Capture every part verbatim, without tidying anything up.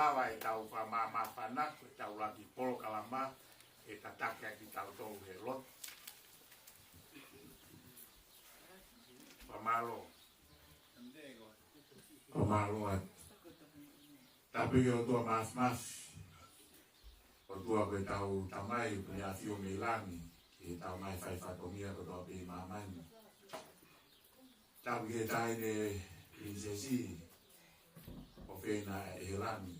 Lava ʻetau fakamāmāfana, ko ʻetau laki polokalama, ʻe tataki ʻaki kitautolu he lotu. Fakamālō. Fakamālō atu. Tapu ki he ʻOtua Māfimafi. ʻOtua ko ʻetau Tamai, ʻoku ne ʻafio mei langi, ki heʻetau ngaahi fai fatongia kotoa pē ʻi māmani. Tapu ki he Taʻahine Pilinisesi, ʻofeina ʻe Hēlani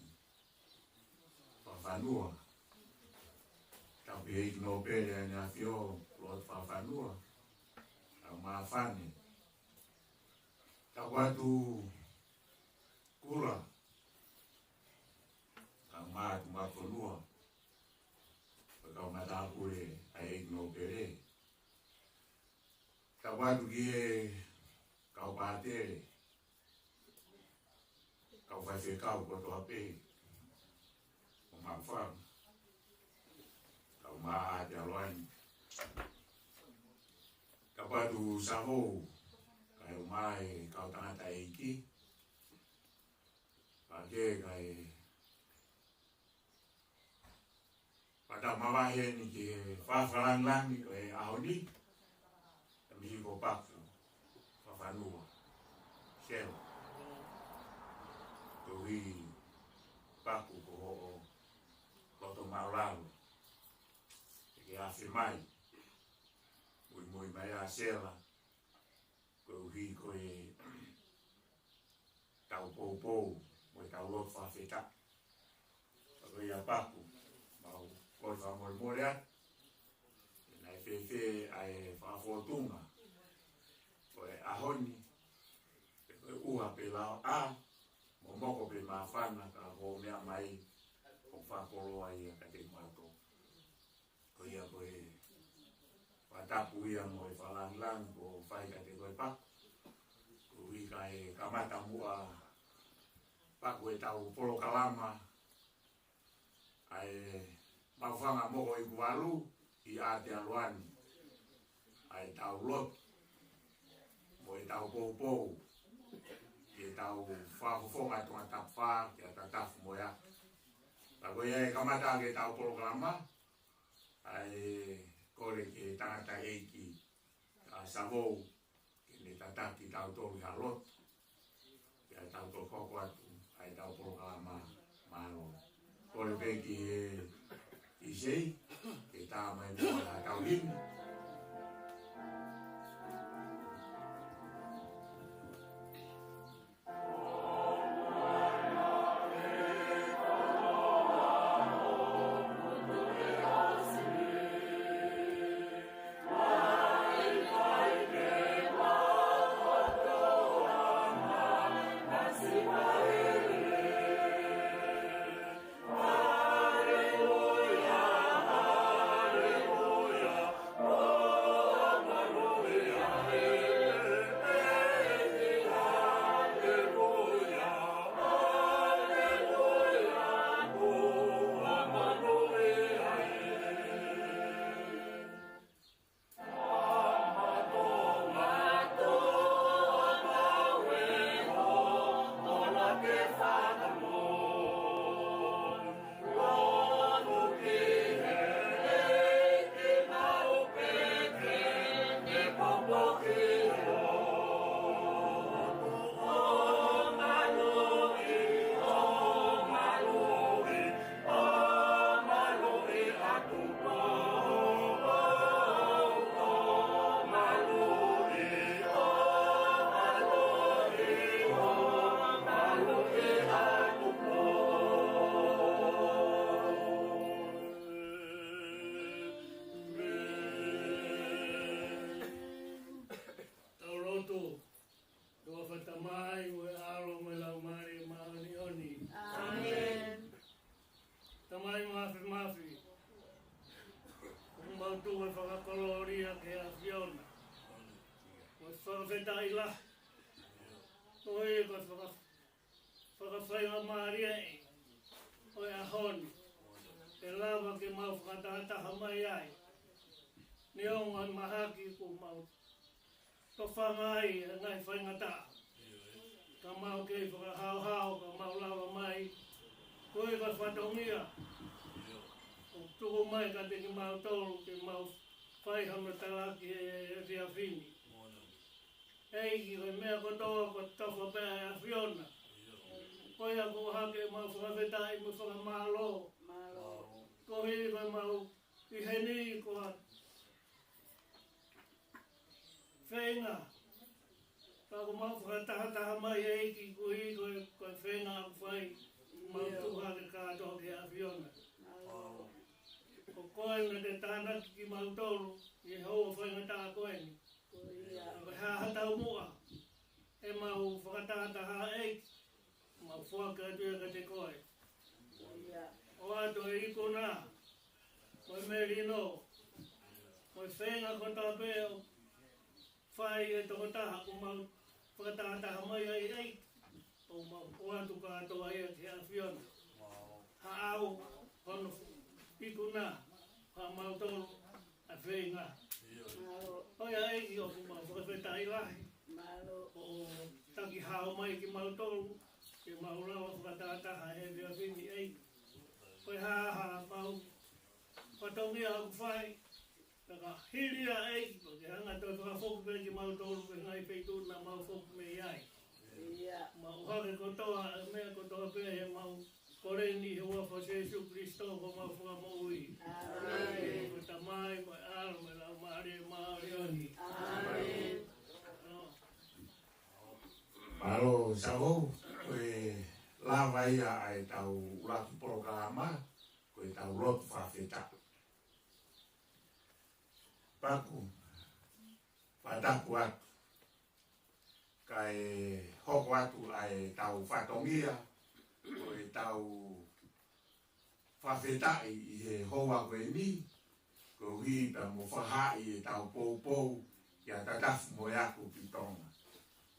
Fakafanua. Tapu ki he ʻEiki Nōpele ʻa ʻEne ʻAfio, Lord Fakafanua. Kau māfana. Tapu atu Kula. Kau mātuʻa fonua. Kau matāpule ʻa e ʻEiki Nōpele. Tapu atu ki he kau pātele, kau faifekau kotoa pē ʻo Maʻufanga, kau mā ʻa Tealoani. Tapu atu Savou, kae ʻumaʻā e kau tangataʻeiki, pea ke kae pata mavahe ni ki he fakalangilangi ʻo e ʻaho ni, ʻa Mihiko Paku Fakafanua. Sela. Koeʻuhi Paku ko hoʻo loto māʻulalo. Ke afe mai. Muimui mai ā Sela. Koeʻuhi ko ʻetau poupou, mo ʻetau lotu fakafetaʻi. Ka ko ia Paku, mau kole fakamolemole atu. Naʻe fēfē ʻa e fakafōtunga ʻo e ʻaho ni, pe ko e ʻuha pe lao ʻa, momoko pe māfana ka ko e meʻa mai, ʻoku fakakoloa ia kiate kimautolu. Ko ia ko e fakatapu ia mo e fakalangilangi kuo fai kiate koe Paku. Koeʻuhi kae kamata muʻa Paku ʻetau polokalama ʻa e Maʻufanga Mokoʻikuvalu ʻi ʻAotearoa ni, ʻa ʻetau lotu mo ʻetau poupou ki heʻetau fakafofonga Tongatapu fā, ki Haʻatatafu mo e ʻAho. Ka ko ia ʻe kamata ʻaki ʻetau polokalama, ʻa e kole ki he tangataʻeiki ʻa Savou, ke ne tataki kitautolu ʻi ha lotu, pea tau toki hoko atu ʻa ʻetau polokalama. Mālō. Kole pē ki he ʻi sei, ke tā mai mo ʻetau himi. Tau lotu. ʻOtua, Tamai, mo e ʻAlo, mo e Laumālie Māʻoniʻoni. ʻĀmeni. Tamai Māfimafi, ʻoku mau tuku e fakakolōlia ki he ʻAfiona. Mo e fakafetaʻi lahi. Ko e faka-, fakafaingamālie ʻo e ʻaho ni, ʻe lava ke mau fakatahataha mai ai. Neongo e mahaki kuo mau tofanga ai e ngaahi faingataʻa, ka mau kei fakahaohaoa ka mau lava mai Ko e ka fatongia ʻoku tuku mai kiate kimautolu ke mau fai hano talaki he efiafi ni. ʻEiki, ko e meʻa kotoa ko e tofa pē ʻa e ʻAfiona. Ko ia ʻoku ʻohake ʻemau fakafetaʻi mo e fakamālō. Mālō. Koeʻuhi ko ʻemau ʻi heni ko ha feinga. Ka ʻoku mau fakatahataha mai ʻEiki koeʻuhi ko e, ko e feinga ʻoku fai. Mau tuku hake kātoa ki he ʻAfiona. Mālō. Ko koe naʻa ke tānaki kimautolu ʻi he houa faingataʻa ko eni. Ko ia. Ka ko e hā ha taumuʻa ʻemau fakatahataha, ʻEiki, mau foaki atu ia kiate koe. Ko ia. ʻOatu e ikuna, ko e melino, ko e feinga kotoa pē ʻoku fai ʻe he tokotaha ʻoku mau fakatahataha mai ai, ʻEiki, ʻoku mau ʻoatu kātoa ia ki he ʻAfiona. Haʻu hono ikuna, haʻamautolu ʻa e feinga. Mālō. Ko ia, ʻEiki, ʻoku mau fakafetaʻi lahi. Mālō. ʻO taki hao mai kimautolu ke mau lava fakatahataha he efiafi ni, ʻEiki. Ko e hā ha mau fatongia ʻoku fai, ka ka hili ia, ʻEiki, pea ke hanga ʻo toe fakafoki pē kimautolu ki he ngaahi feituʻu naʻa mau foki mei ai. Ia. Mau ʻohake kotoa e meʻa kotoa pē he mau kole ni he huafa ʻo Sīsū Kalaisi ko homau Fakamoʻui. ʻĒmeni. Ko e Tamai, mo e ʻAlo, mo e Laumālie Māʻoniʻoni. ʻĒmeni. Mālō, Savo, ko e lava ia ʻa ʻetau ʻuluaki polokalama, ko ʻetau lotu fakafetaʻi. Paku, fakatapu atu. Kae hoko atu ʻa ʻetau fatongia, ko ʻetau fakafetaʻi ʻi he houa ko eni, koeʻuhi pea mo fakahaʻi ʻetau poupou kia Tatafu Moeaki ki Tonga.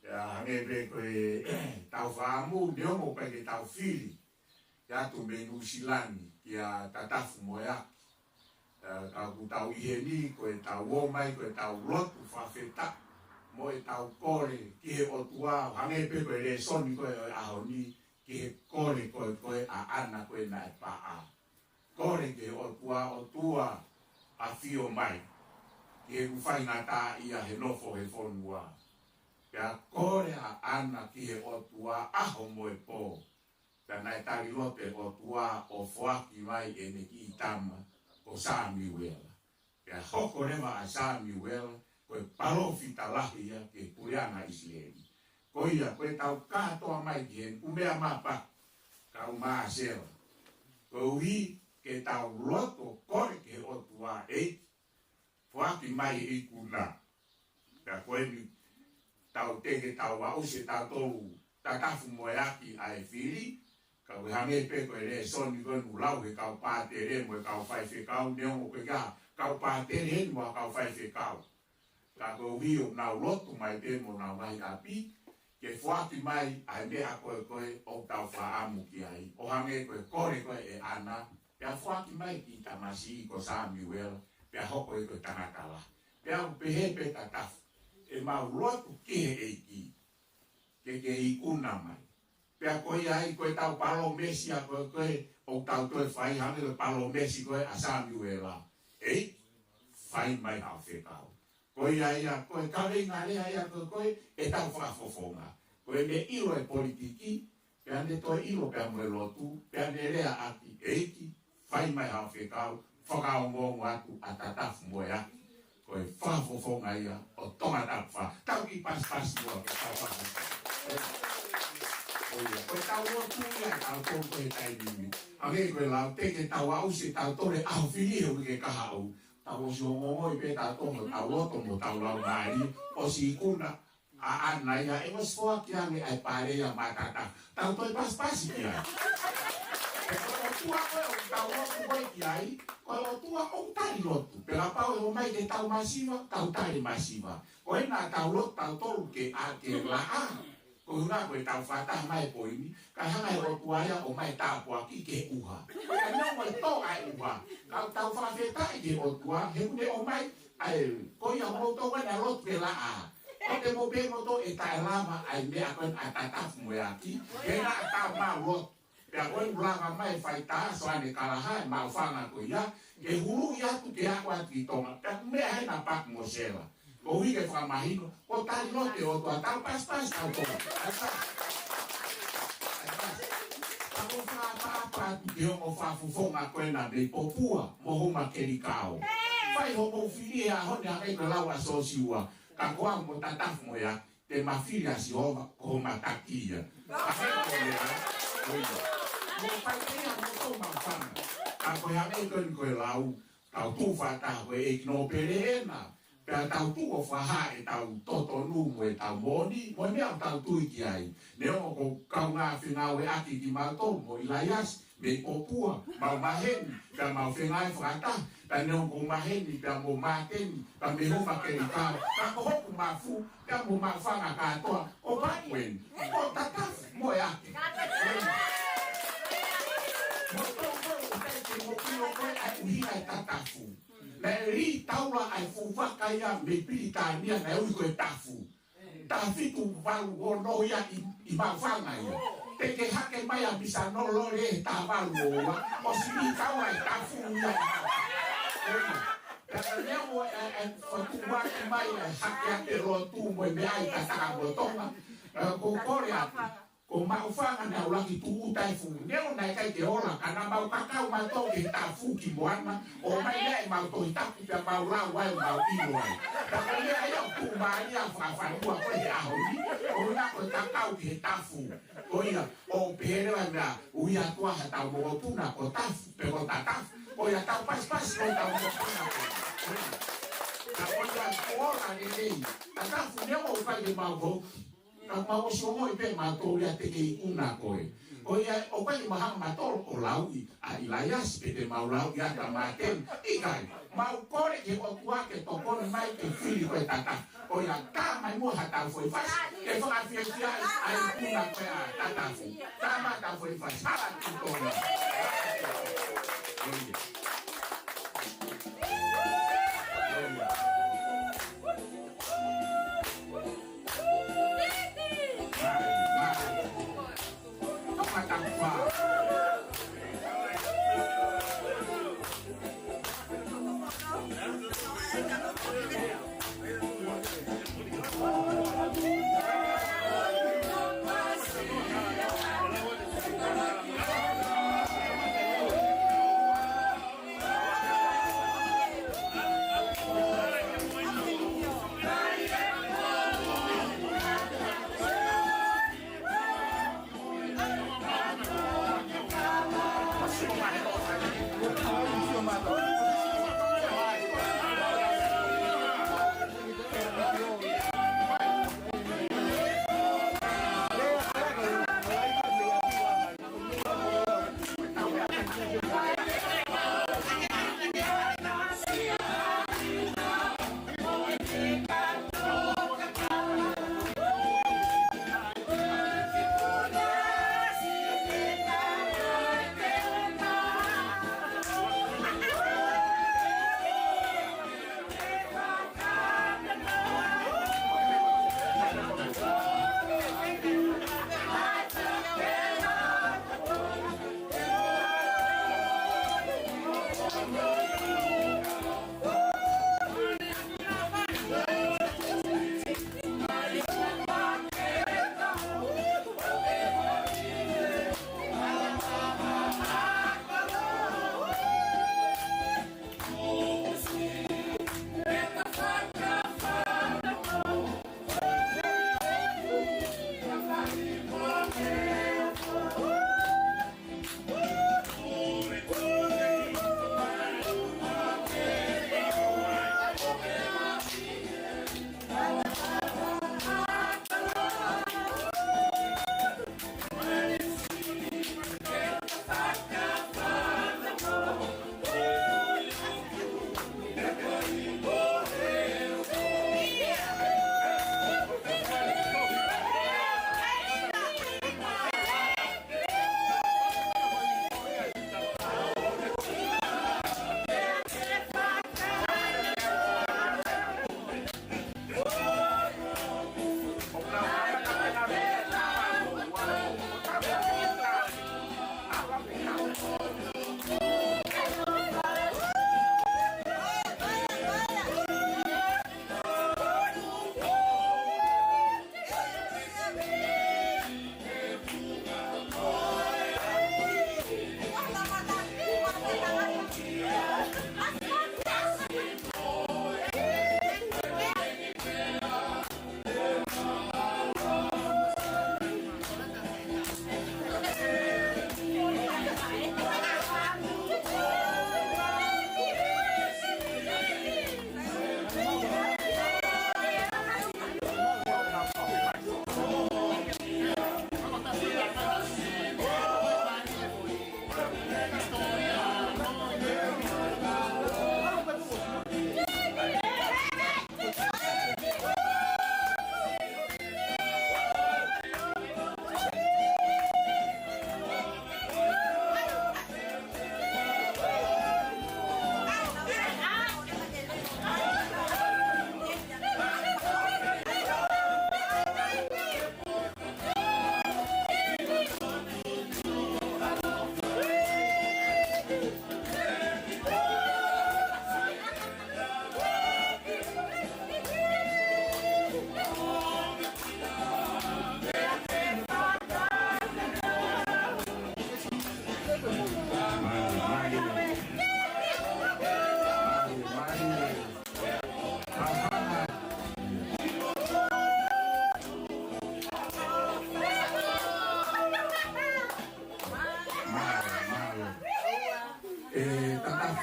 Pea hangē pē ko ʻetau fakaʻamu, neongo ʻoku ʻikai ke tau fili ke ʻatu mei Nuʻusila ni kia Tatafu Moeaki. Ē, ka ʻoku tau ʻi heni, ko ʻetau ō mai, ko ʻetau lotu fakafetaʻi mo ʻetau kole ki he ʻOtua, ʻo hangē pē ko e lēsoni ko ē ʻo e ʻaho ni, ki he kole ko ē ko ē ʻaʻana ko ē naʻe paʻa. Kole ki he ʻOtua, ʻOtua, ʻafio mai ki heʻeku faingataʻaʻia he nofo he fonua. Pea kole ʻaʻana ki he ʻOtua ʻaho mo e pō. Pea naʻe tali lotu e ʻOtua ʻo foaki mai ʻene kiʻi tama ko Samiuela. Pea hoko leva ʻa Samiuela ko e palōfita lahi ia ki he puleʻanga ʻIsileli. Ko ia, ko ʻetau kātoa mai ki heni, ʻumeʻa mapa, kau māsela. Koeʻuhi ke tau lotu ʻo kole ki he ʻOtua, ʻEiki, foaki mai e ikuna. Pea ko eni tau teke tau aʻusia tautolu Tatafu Moeaki ʻa e fili, ka ʻoku hangē pē ko e lēsoni ko ē naʻe lau he kau pātele mo e kau faifekau, neongo ko e kau pātele heni mo e kau faifekau. Ka koeʻuhi ʻoku nau lotu mai pē mo honau ngaahi ʻapi, ke foaki mai ʻa e meʻa ko ē ko ē ʻoku tau fakaʻamu ki ai. ʻO hangē ko e kole ko ē ʻaʻana, pea foaki mai e kiʻi tamasiʻi ko Samiuela, pea hoko ia ko e tangata lahi. Pea ʻoku pehē pē Tatafu, ʻemau lotu ki he ʻEiki, ke ke ikuna mai. Pea ko ia ai ko ʻetau palōmesi ia ko ē, ko ē ʻoku tau toe fai, hangē ko e palōmesi ko ē ʻa Samiuela. ʻEiki, fai mai haʻo fekau. Ko ia ia, ko e kaveinga lea ia ko ē, ko ē ʻetau fakafofonga. Ko ʻene ʻilo e politiki, pea ne toe ʻilo pea mo e lotu, pea ne lea ʻaki, ʻEiki, fai mai haʻo fekau, fakaongoongo atu ʻa Tatafu Moeaki. Ko e fakafofonga ia ʻo Tongatapu Fa. Tau kiʻi pasipasi muʻa ke tau fakafofonga. Ko ia, ko ʻetau lotu ia ʻa tautolu ko ē he taimi ni. Hangē ko e lau, teʻeki ke tau aʻusia tautolu e ʻaho fili he uike kahaʻu. Tau ʻosi ongoongoʻi pē tautolu mo ʻetau loto mo ʻetau laumālie, ʻosi ikuna ʻaʻana ia, ʻe ʻosi foaki ange ʻa e pale ia maʻa Tatafu. Tau toe pasipasi ki ai. He ko e ʻOtua ko ē ʻoku tau lotu ko ē ki ai, ko e ʻOtua ʻoku tali lotu. Pea kapau ʻe ʻomai ke tau masiva, tau tali masiva. Ko ena tau lotu tautolu ke ʻa ke laʻā. Ko e ʻuhinga ko ʻetau fakataha mai e poini, kae hanga ʻe he ʻOtua ia ʻo ʻomai e tāpuaki ki he ʻuha. Ka neongo e tō ʻa e ʻuha, ka tau fakafetaʻi ki he ʻOtua, he ʻoku ne ʻomai, ʻa e, ko ia mou tō ena lotu ke laʻā. Ko te mou pehē moutolu ʻe taʻelava ʻa e meʻa ko ē ʻa Tatafu Moeaki, he naʻa tau mau lotu. Pea ko e ʻuluaki mai fai tā, Soane Kalaha, e maʻufanga ko ia, ke huluʻi atu ke ako atu ki Tonga. Pea ko e meʻa ē naʻe paku mo Sela. Ko e ʻuhi ke fakamahino, ko e tali lotu ʻa e ʻOtua, tau pasipasi, tau Tonga. ʻAi pasi. ʻAi pasi. Pea ko e fakaʻapaʻapa atu ki he ongo fakafofonga ko ena mei Popua, mo Homa Kelikao. Fai hoʻomou fili he ʻaho ni hangē ko e lau ʻa Siosiua, ka ko au mo Tatafu mo Eaki, te ma fili ʻa Sihova ko homa taki ia. Hangē ko e lau, ko ia. Mou fai pē ia mo ʻetau maʻufanga. Ka ko e hangē ko eni ko e lau, tau tuʻu fakataha ko e ʻEiki Nōpele ena. Pea tau tuʻu ʻo fakahā ʻetau totonu mo ʻetau moʻoni, mo e meʻa ʻoku tau tui ki ai. Neongo ko e kaungā fengāueʻaki kimautolu mo ʻIlaiasi, mei Popua, mau maheni, pea mau fengāueʻaki fakataha, pea neongo ko e maheni, pea mo Māteni, pea mei Homa Kelikao, pea ko hoku mafu, pea mo e maʻufanga kātoa, ko Papua eni, ko Tatafu mo Eaki. Mo tau ko e ʻuhinga ʻo e Tatafu. Naʻe lī taula ʻa e fuʻu vaka ia mei Pilitānia naʻe ui ko e Tafu. Taha fitu valu ono ia ʻi, ʻi maʻufanga ia. Te ke hake mai ʻa Misa Nolo he taha valu o ua, ʻosi lī taula e Tafu ia. Pea ka lea mo e, e, e, fatuʻaki mai e hake ake lotu mo e meʻa ʻi Tatafu mo Tonga, e, ko e kole atu. Ko e maʻufanga naʻe ʻuluaki tuʻu Tafu. Neongo naʻe ʻikai ke ola, ka naʻa mau kakau mautolu ki he Tafu ki Moana, ʻomai leva ʻemau Tohi Tapu pea mau lau ai, mau ʻilo ai. Pea ko e meʻa ia ʻoku tuʻumālie fakafanua ko ē he ʻaho ni, ʻuhinga ko e kakau ki he Tafu. Ko ia, ʻo pehē leva e meʻa, ui atu ʻa hotau mokopuna ko Tafu, pe ko Tatafu. Ko ia tau pasipasi ko hotau mokopuna ko ia. Ko ia, ko ia, ko e ola lelei. Tatafu neongo ʻoku ʻikai ke mau houti. Ka mau ʻosi ongoʻi pē mautolu ia te ke ikuna koe. Ko ia ʻoku ʻikai ke mau hanga mautolu ʻo lauʻi ʻa ʻIlaiasi pe te mau lauʻi ʻa Māteni. ʻIkai, mau kole ki he ʻOtua ke tokoni mai ke fili koe Tatafu. Ko ia tā mai muʻa haʻatau foʻi fasi. Ke fakafiefiaʻi ʻa e ikuna ko ē ʻa Tatafu. Tā mai haʻatau foʻi fasi. Hala ki Tonga. Ko ia. Ko ia.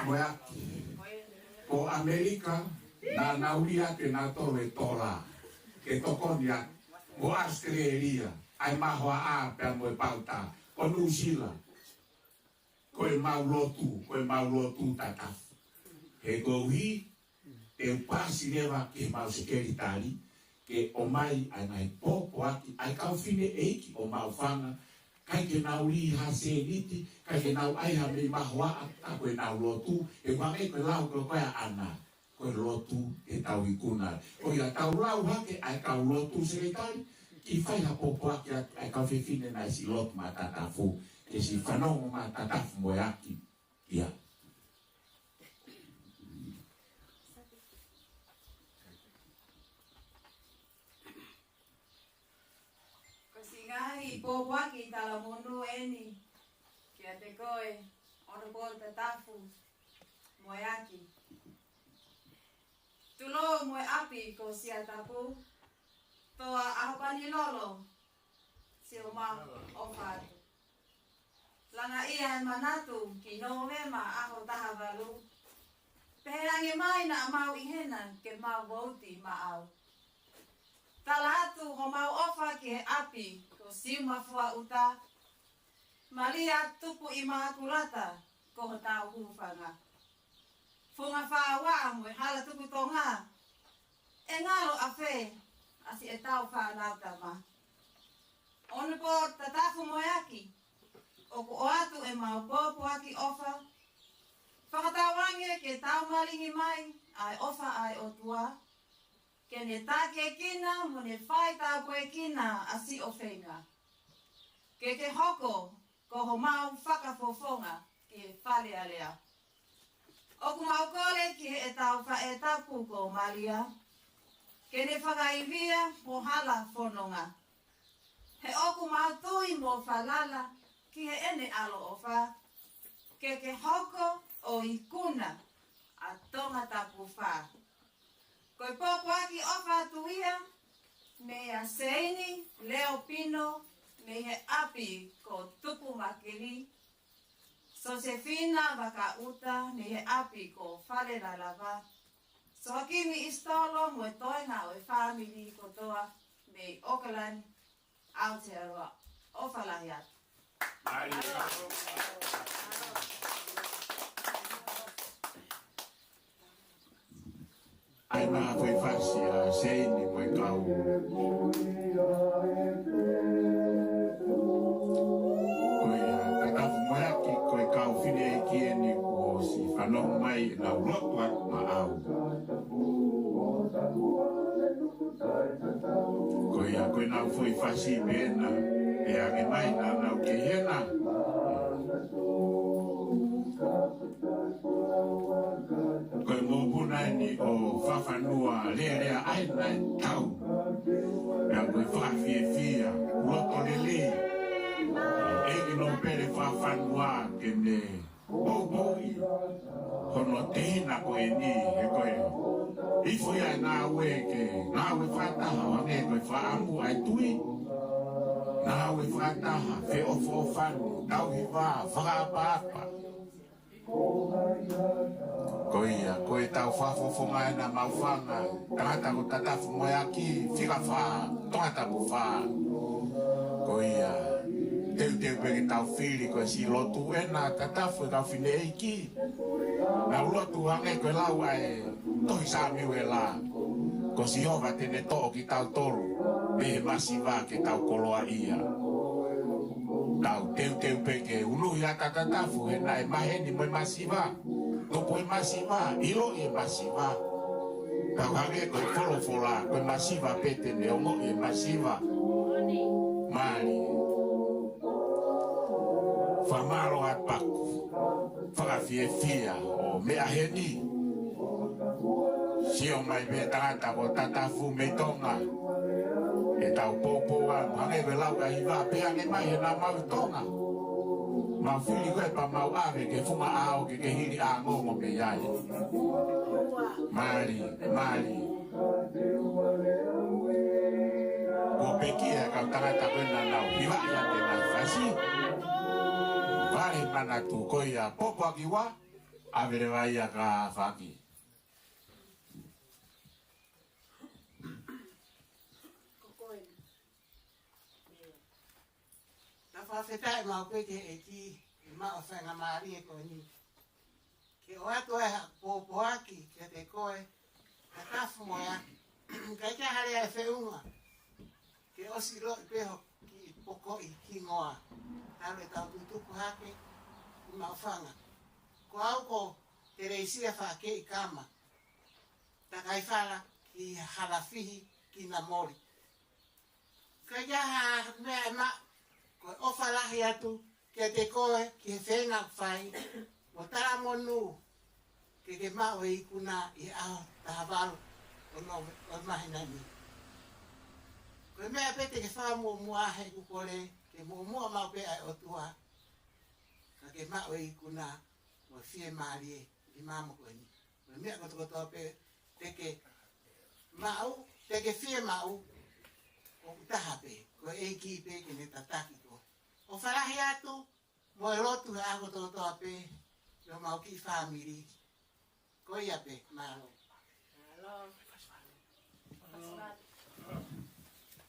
Moeaki. Ko ʻAmelika, naʻa nau ʻuli ʻaki ʻenautolu e tola ke tokoni ʻaki. Ko ʻAositelēlia, ʻa e mahoaʻa pea mo e pauta. Ko Nuʻusila, ko ʻemau lotu, ko ʻemau lotu Tatafu. He koeʻuhi, te u pasi leva ki heʻemau sekelitali, ke ʻomai ʻa e ngaahi pōpoaki ʻa e kau fineʻeiki ʻo Maʻufanga, ʻikai ke nau ʻuli ha sēniti, ʻikai ke nau ʻai ha meʻi mahoaʻa, ka ko ʻenau lotu, he ʻoku hangē ko e lau ko ē ʻa ʻAna, ko e lotu ke tau ikuna. Ko ia tau lau hake ʻa e kau lotu sekelitali, ke fai ha pōpoaki atu ʻa e kau fefine naʻe siʻi lotu maʻa Tatafu, ke siʻi fanongo maʻa Tatafu Moeaki. Ia. Ko e siʻi ngaahi pōpoaki talamonū eni kiate koe, ʻOnopō Tatafu Moeaki. Tulou mo e ʻapi ko Siatapu, Toa ʻAhopanilolo, siʻomou ʻofa atu. Langaʻi ʻa e manatu ki Nōvema ʻaho taha valu. Pehē ange mai naʻa mau ʻi hena ke mau vouti maʻau. Tala atu homau ʻofa ki he ʻapi ko Siumafuaʻuta. Malia Tupuʻimākulata ko hotau hūfanga. Funga Fāua mo e Hala Tuku Tonga. ʻE ngalo ʻafē ʻa siʻetau fānau tama. ʻOnopō Tatafu Moeaki, ʻoku ʻoatu ʻemau pōpoaki ʻofa. Fakatauange ke tau malingi mai ʻa e ʻofa ʻa e ʻOtua, ke ne takiekina mo ne faitāpuekina ʻa siʻo feinga. Ke ke hoko ko homau fakafofonga ki he Fale Alea. ʻOku mau kole ki heʻetau faʻē tapu ko Malia, ke ne fakaivia ho hala fononga. He ʻoku mau tui mo falala ki heʻene ʻaloʻofa, ke ke hoko ʻo ikuna ʻa Tongatapu fā. Ko e pōpoaki ʻofa atu ia, meia Seini Leopino, mei he ʻapi ko Tupumakili, Sosefina Vakaʻuta, mei he ʻapi ko Falelalava, Soakimi Isitolo mo e toenga ʻo e fāmili kotoa mei ʻOkalani, Aotearoa. ʻOfa lahi atu. ʻA ia ko e fasi ʻa Seini mo e kau. Ko ia, Tatafu Moeaki, ko e kau fineʻeiki eni kuo ʻosi fanongo mai ʻenau lotu atu maʻau. Ko ia, ko ʻenau foʻi fasi pē ena, ʻe ange mai naʻa nau kei hena. Ko e mokopuna eni ʻo Fafanua, Lelea ʻa e Naʻe Tau. Pea ko e fakafiefia, loto lelei ʻEiki Nōpele Fafanua ke ne poupouʻi hono tehina ko eni, he ko e ifo ia e ngāue ke ngāue fakataha ʻo hangē ko e fakaʻamu ʻa e tui. Ngāue fakataha, feʻofoʻofani, tauhi vā, fakaʻapaʻapa. Ko ia, ko ʻetau fakafofonga ena Maʻufanga, tangata ko Tatafu Moeaki, fika fā, Tongatapu fā. Ko ia, teuteu pē ke tau fili, ko e siʻi lotu ena, Tatafu e kau fineʻeiki. Nau lotu hangē ko e lau ʻa e tohi Samiuela. Ko Sihova te ne toʻo kitautolu mei he masiva ke tau koloaʻia. Tau teuteu pē ke unuhi ʻa Tatafu he naʻe maheni mo e masiva. Tupu e masiva, ʻiloʻi e masiva. Tau hangē ko e folofola, ko e masiva pē te ne ongoʻi e masiva. Mālie. Fakamālō atu paku. Fakafiefia ʻo meʻa heni. Sio mai pē tangata ko Tatafu mei Tonga. ʻEtau poupou ʻa hangē ko e lau ʻa e hiva pē ange mai he naʻa mau ʻi Tonga. Mau fili ko e pea mau ʻave ki he funga ʻao ke ke hili ʻa e ongoongo mei ai. Mālie, mālie. Kuo pekia e kau tangata ko ē naʻa nau hivaʻi ʻa e ngaahi fasi. Vale manatu ko ia pōpoaki ua. ʻAve leva ia ka faki. Ko koe. Tau fakafetaʻi maʻu pē ki he ʻEiki, ʻi he maʻu faingamālie ko eni. Ke ʻoatu ai ha pōpoaki kiate koe, ka tafu mo ia, ʻikai ke hale ai feʻunga. Ke ʻosi ʻiloʻi pē hoʻo kiʻi pokoʻi hingoa. Talu ʻetau tutuku hake, ʻi maʻufanga. Ko au ko Teleisia Fakeʻi Kama. Takaifala ki Halafihi ki Namoli. Ka ʻi ai ha meʻa ʻe maʻu, ko e ʻofa lahi atu kiate koe ki he feinga ʻoku fai, mo talamonū ke ke maʻu e ikuna ʻi he ʻaho taha valu ʻo Nove-, ʻo e māhina ni. Ko e meʻa pē te ke fakamuʻomuʻa he ʻoku kole ke muʻomuʻa maʻu pē ʻa e ʻOtua, ka ke maʻu e ikuna mo e fiemālie ʻi he māmani ko eni. Ko e meʻa kotokotoa pē te ke maʻu, te ke fiemaʻu, ʻoku taha pē, ko e ʻEiki pē ke ne tataki koe. ʻOfa lahi atu, mo e lotu he ʻaho kotokotoa pē, ʻi homau kiʻi fāmili. Ko ia pē, mālō. Mālō.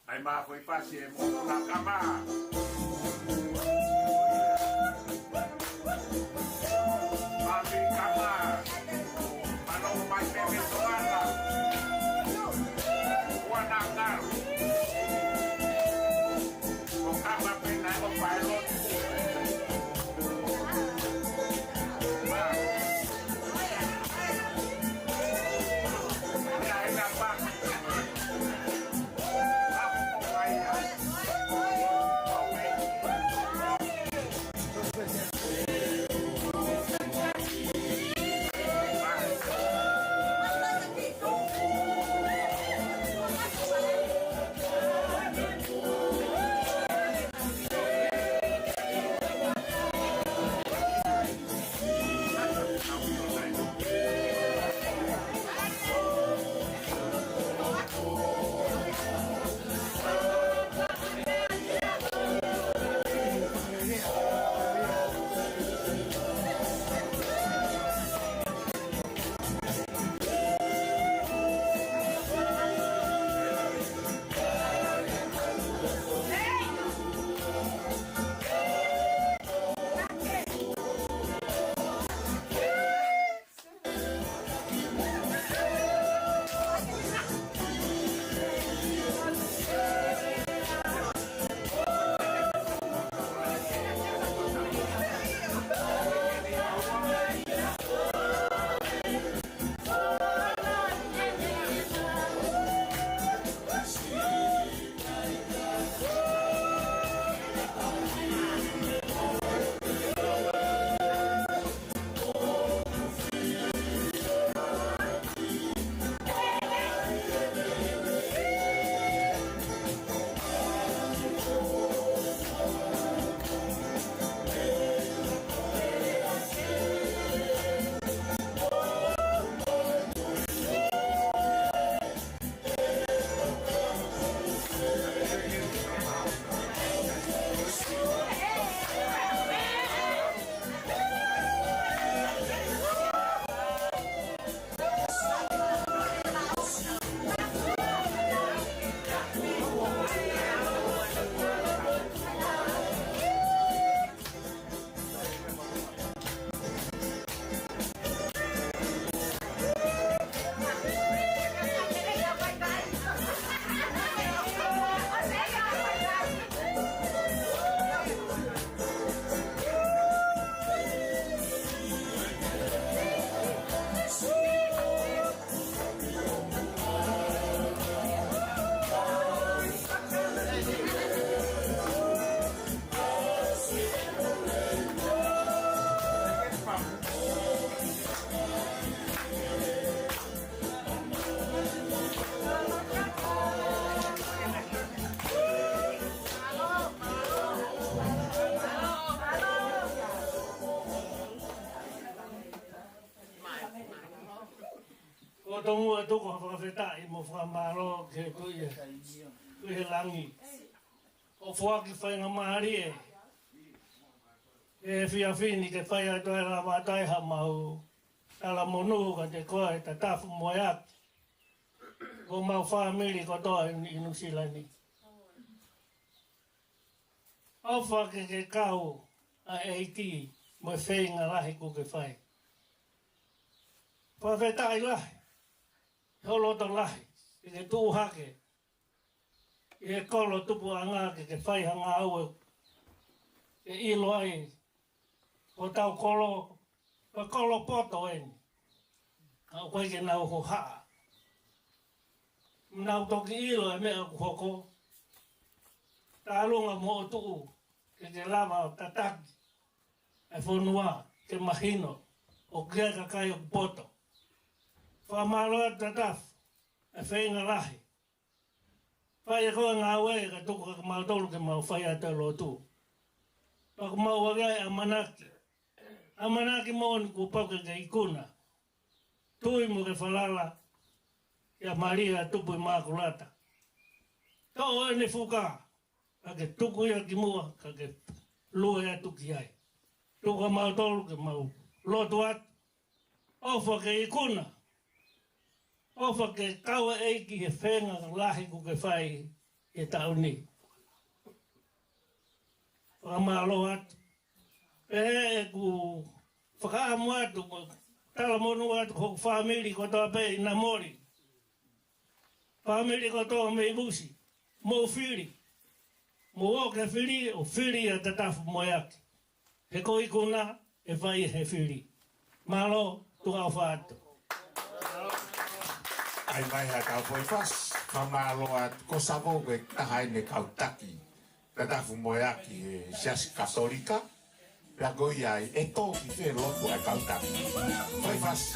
ʻAi mā ko e pasi e mo na kama. Mami kama. Mano mai pe me toana. Wana ngaro. Ko kama pe na o paelo. Ko e tomuʻa tuku ha fakafetaʻi mo fakamālō ki he Tuʻi ʻi he langi. ʻOku foaki faingamālie ʻi he efiafi ni ke fai atu e lavatai ha mau talamonū kiate koe Tatafu Moeaki, ko homau fāmili kotoa ʻi, ʻi Nuʻusila ni. ʻOfa ke ke kau ʻa e ʻEiki mo e feinga lahi kuo ke fai. Fakafetaʻi lahi, hoʻo loto lahi, ke ke tuʻu hake ʻi he kolo tupuʻanga ke ke fai ha ngāue ke ʻilo ai hotau kolo, ko e kolo poto eni. Ka ʻoku ʻikai ke nau hohaʻa. Nau toki ʻilo e meʻa ʻoku hoko. Tālunga mo hoʻo tuʻu ke ke lava ʻo tataki e fonua ke mahino ʻoku ʻi ai e kakai ʻoku poto. Fakamālō atu Tatafu, e feinga lahi. Fai ʻe koe e ngāue, ka tuku kiate kimautolu ke mau fai atu e lotu. Pea ʻoku mau ʻi ai e ʻamanaki. ʻAmanaki moʻoni kuo pau ke ke ikuna. Tui mo ke falala kia Malia Tupu ʻImakulata. Toʻo ʻene fuka, ka ke tuku ia ki muʻa, ka ke lue atu ki ai. Tuku kimautolu ke mau lotu atu. ʻOfa ke ikuna. ʻOfa ke kau e ʻEiki he feinga lahi kuo ke fai he taʻu ni. Fakamālō atu. Pea ʻoku ou fakaʻamu atu, mo talamonū atu ki hoku fāmili kotoa pē ʻi Namoli. Fāmili kotoa mei Musi. Mou fili. Mou ō ke fili, ʻo fili ʻa Tatafu Moeaki. He ko e ikuna ʻe fai he fili. Mālō, tuʻa ʻofa atu. ʻAi mai ha tau foʻi fasi, fakamālō atu, ko Savo ko e taha eni e kau taki Tatafu Moeaki he Siasi Katolika, pea ko ia ai ʻe tō ki fē lotu ʻa e kau taki. Foʻi fasi.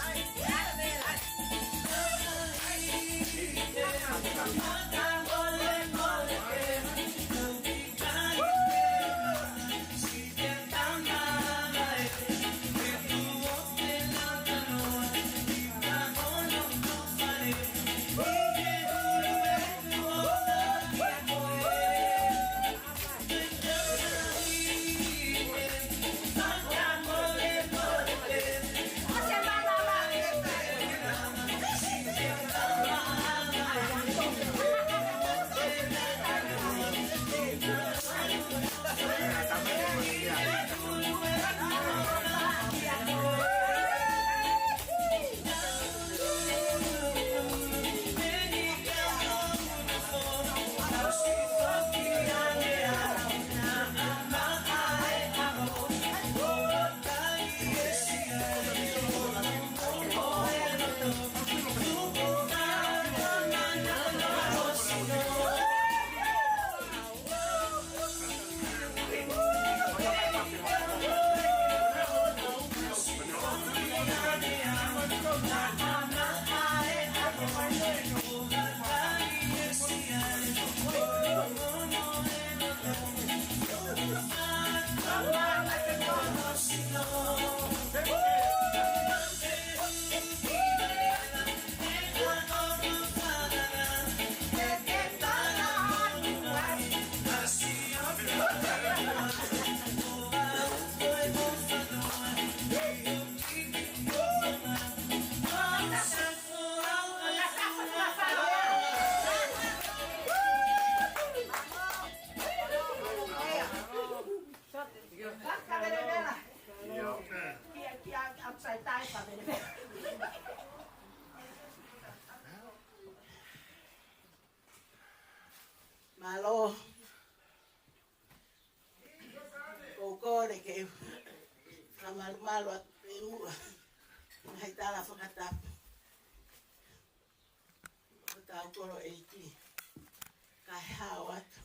Mālō. ʻOku ou kole ke u fakamalumalu atu pē muʻa. Ngaahi tala fakatapu. Ko hotau kolo ʻEiki. Kae hao atu.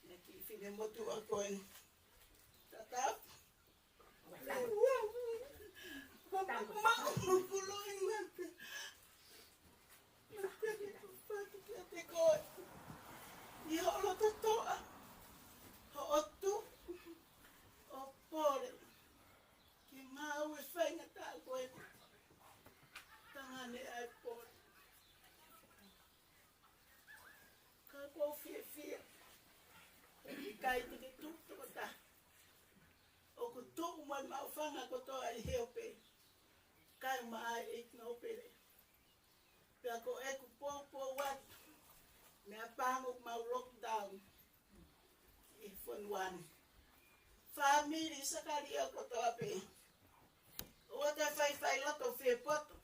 Naʻe kiʻi finemotuʻa ko eni. Tatapu. Maʻu mo kulo i mate. Mate ni ko fatu kiate koe. ʻI hoʻo loto toʻa. Hoʻo tuʻu ʻo pole. Ke ngāue faingataʻa ko eni. Tangane ai pole. Ka ʻoku ou fiefia. ʻIkai te ke tuʻu toko Anga kotoa ʻi he ope. Kai mai e nōpele. Pea ko ʻeku poupou atu. Meʻapango mau lockdown. ʻI he fonua ni. Fāmili Sakalia kotoa pē. ʻOua te faifai loto fie poto.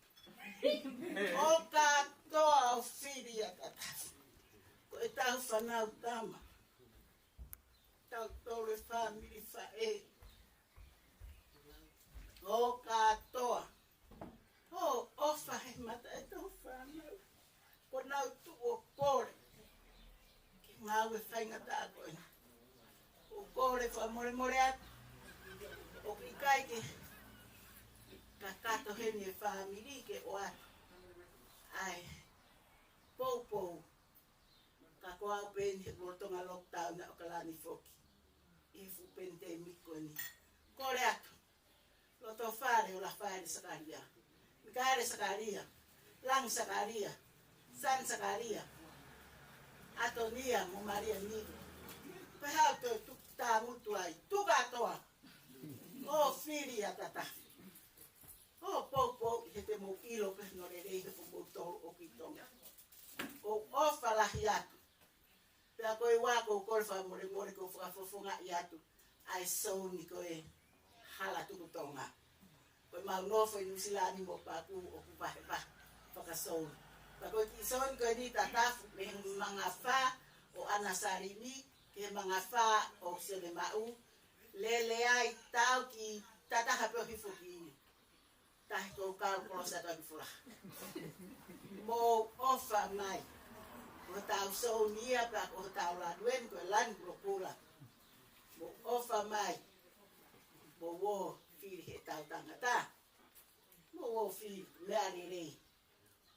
ʻO kātoa ʻo fili ʻa Tatafu. Ko e tau fānau tama. Tau tolu e fāmili faʻē. ʻO kātoa. ʻO ʻofa he mata e tau fānau. Ko nau tuʻu ʻo kole. Ke ngāue faingataʻa ko ena. ʻO kole fakamolemole atu. ʻOku ʻikai ke kakato heni e fāmili ke ʻoatu. ʻAi. Poupou. Ka ko au pē eni he lolotonga lockdown ʻa ʻAokalani foki. ʻI he fuʻu pandemic ko eni. Kole atu. Loto fale ʻo Lafaele Sakalia. Mikaele Sakalia. Langi Sakalia. Sani Sakalia. Atonia mo Malia Nivi. Pehē ʻo tuku tāmutu ai. Tuku kātoa. ʻO fili ʻa Tatafu. ʻO poupou ʻi he te mou ʻilo pē hono lelei he kumoutolu ʻoku ʻi Tonga. ʻOku ʻofa lahi atu. Pea ko e ʻuhinga ʻoku ou kole fakamolemole ʻoku ou fakafofongaʻi atu ʻa e souni ko e Hala Tuku Tonga. Ko e mau nofo ʻi Nuʻusila ni mo Paku ʻoku vahevahe fakasouni. Pea ko e kiʻi souni ko eni Tatafu mei he mangafā ʻo ʻAna Salimi ki he mangafā ʻo Selemaʻu. Lele ai tau ki Tataha pē ʻo hifo ki Tahi ko kau kolosa ka ki fula. Mou ʻofa mai. Ko tau souni ia pea ko tau lanu eni ko e lanu kulokula. Mou ʻofa mai. Mou ō fili he tau tangata. Mou ō fili meʻa lelei.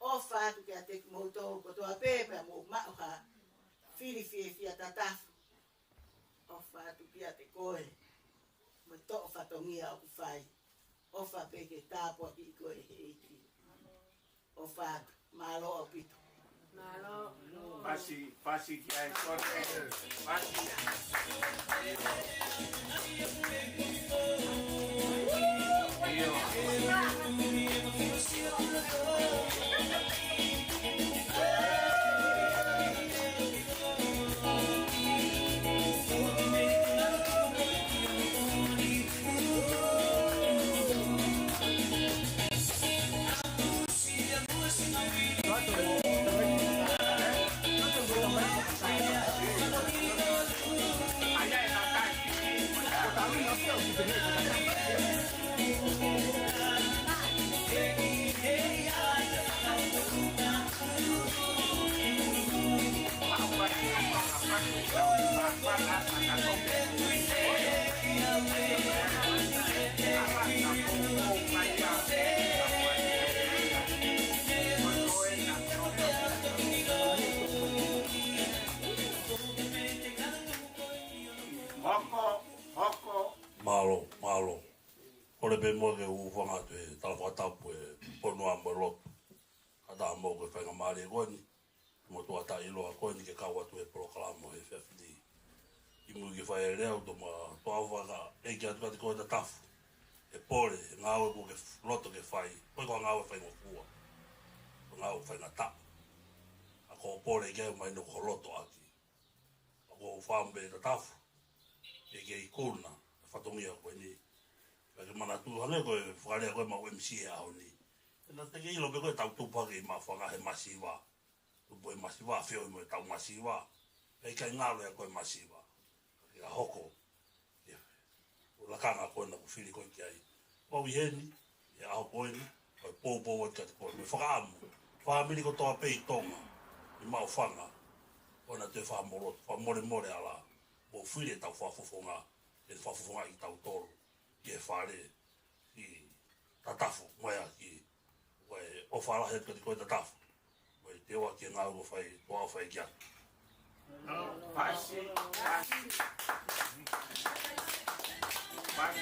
ʻOfa atu kiate kimoutolu kotoa pē pea mou maʻu ha fili fiefia Tatafu. ʻOfa atu kiate koe. Mo e toʻo fatongia ʻoku fai. ʻOfa pē ke tāpuakiʻi koe ʻe he ʻEiki. ʻOfa atu. Mālō ʻaupito. Mālō. Pasi, pasi ki ai kore. Pasi. ʻIo. Hoko, hoko. Mālō, mālō. Kole pē muʻa ke u hūfanga atu he tala fakatapu e fonua mo e lotu. Kae ʻatā mo e faingamālie ko eni. Mo tuʻa taʻeʻiloa ko eni ke kau atu he polokalama he efiafi ni. ʻI muʻa ke fai e lea ʻo toma tuʻa faka ʻEiki atu kiate koe Tatafu. He pole, he ngāue kuo ke loto ke fai. Ko e ko e ngāue faingofua. Ko e ngāue faingataʻa. ʻA ko e pole ke mai no ko loto ʻaki. ʻA ko e fāmili Tatafu. Ke ke ikuna, e fatongia ko eni. Ka ke manatu hangē ko e fakalea ko e mau M C he ʻaho ni. ʻE na te ke ʻilo pē ko e tau tupu hake ʻi maʻu fanga he masiva. Tupu e masiva, feohi mo e tau masiva. ʻE ʻikai ngalo ia ko e masiva. Ka ke hoko. Ia. ʻO lakanga ko ena ʻoku fili koe ki ai. Pau ʻi heni, ʻi he ʻaho ko eni, ko e poupou atu kiate koe. Mo e fakaʻamu. Fāmili kotoa pē ʻi Tonga. ʻI maʻu fanga. Ko ena te fakamolo, fakamolemole ala. Mo fili e tau fakafofonga. ʻE fakafofongaʻi kitautolu. Ki he fale. Ki Tatafu. Mo ia ki Ko e ʻofa lahi atu kiate koe Tatafu. Ko e te ua ki he ngāue ʻoku fai, ʻoku fai ki ai. Pasi, pasi. Pasi.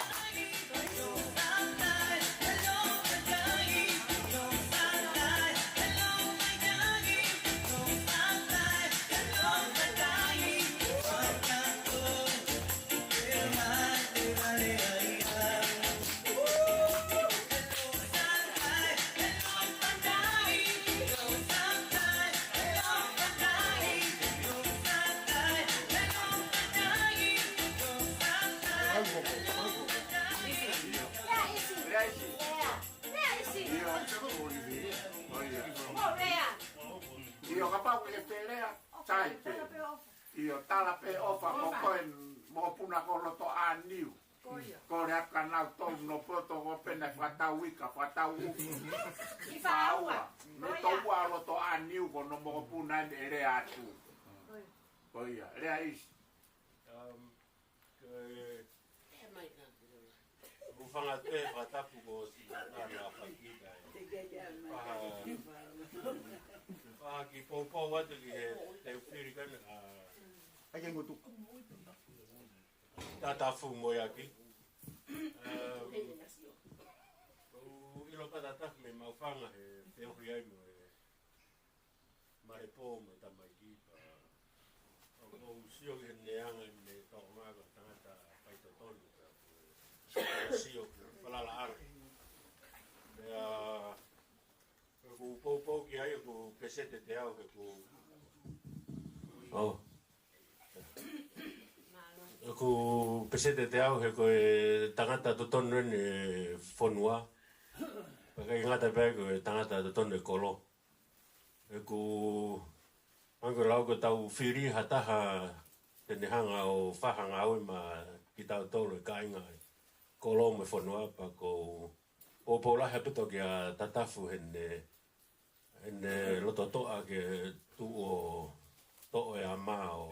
ʻIo, tala pē ʻofa ko koe mokopuna ko Lotoʻāniu. Ko ia. Ko e lea ka nau tau no poto ko pena fakatau ika, fakatau uku. Ki Faua. Ko ia. Mei Toua Lotoʻāniu ko no mokopuna ʻe lea atu. Ko ia. Ko ia, lea ʻIsi. Um, ke Hūfanga atu e fakatapu ko si na na fakita. Paha, paha ki poupou atu ki he teufiri kana, ʻai ke ngutu. Tatafu mo e aki. Um, ʻoku ʻilo pē Tatafu mei Maʻufanga he teufiri ai mo e Malepō mo e tamaiki pea ʻoku ou sio ki heʻene anga ʻene toʻonga ko e tangata faitotonu pea ko e sio ki he falalaʻanga. Pea ʻoku ou poupou ki ai ʻoku peseti ʻe teau he ko, oh. ʻOku peseti ʻe teau he ko e tangata totonu ʻene fonua. Pea ʻikai ngata pē ko e tangata totonu ʻene kolo. ʻOku, ʻoku ou lau ko ʻetau fili ha taha te ne hanga ʻo fai ha ngāue maʻa kitautolu e kāinga ʻi kolo mo e fonua pea ʻoku ou poupou lahi ʻaupito kia Tatafu heʻene, heʻene loto toʻa ke tuʻu ʻo toʻo e ʻama ʻo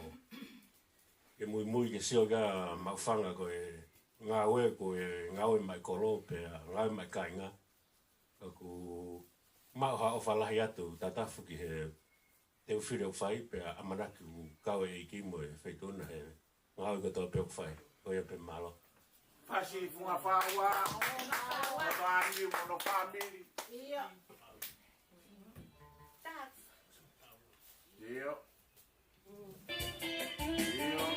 ke muimui ke sio kia Maʻufanga ko e ngāue, ko e ngāue maʻa e kolo pea ngāue maʻa e kāinga. ʻOku maʻu ha ʻofa lahi atu Tatafu ki he teufili ʻoku fai pea ʻamanaki ʻoku kau e ʻEiki mo e Feituʻuna he ngāue kotoa pē ʻoku fai. Ko ia pē, mālō. Fasi Funga Faua. Funga Faua. Mo Tani mo hono fāmili. ʻIo. Tatafu. ʻIo. ʻIo.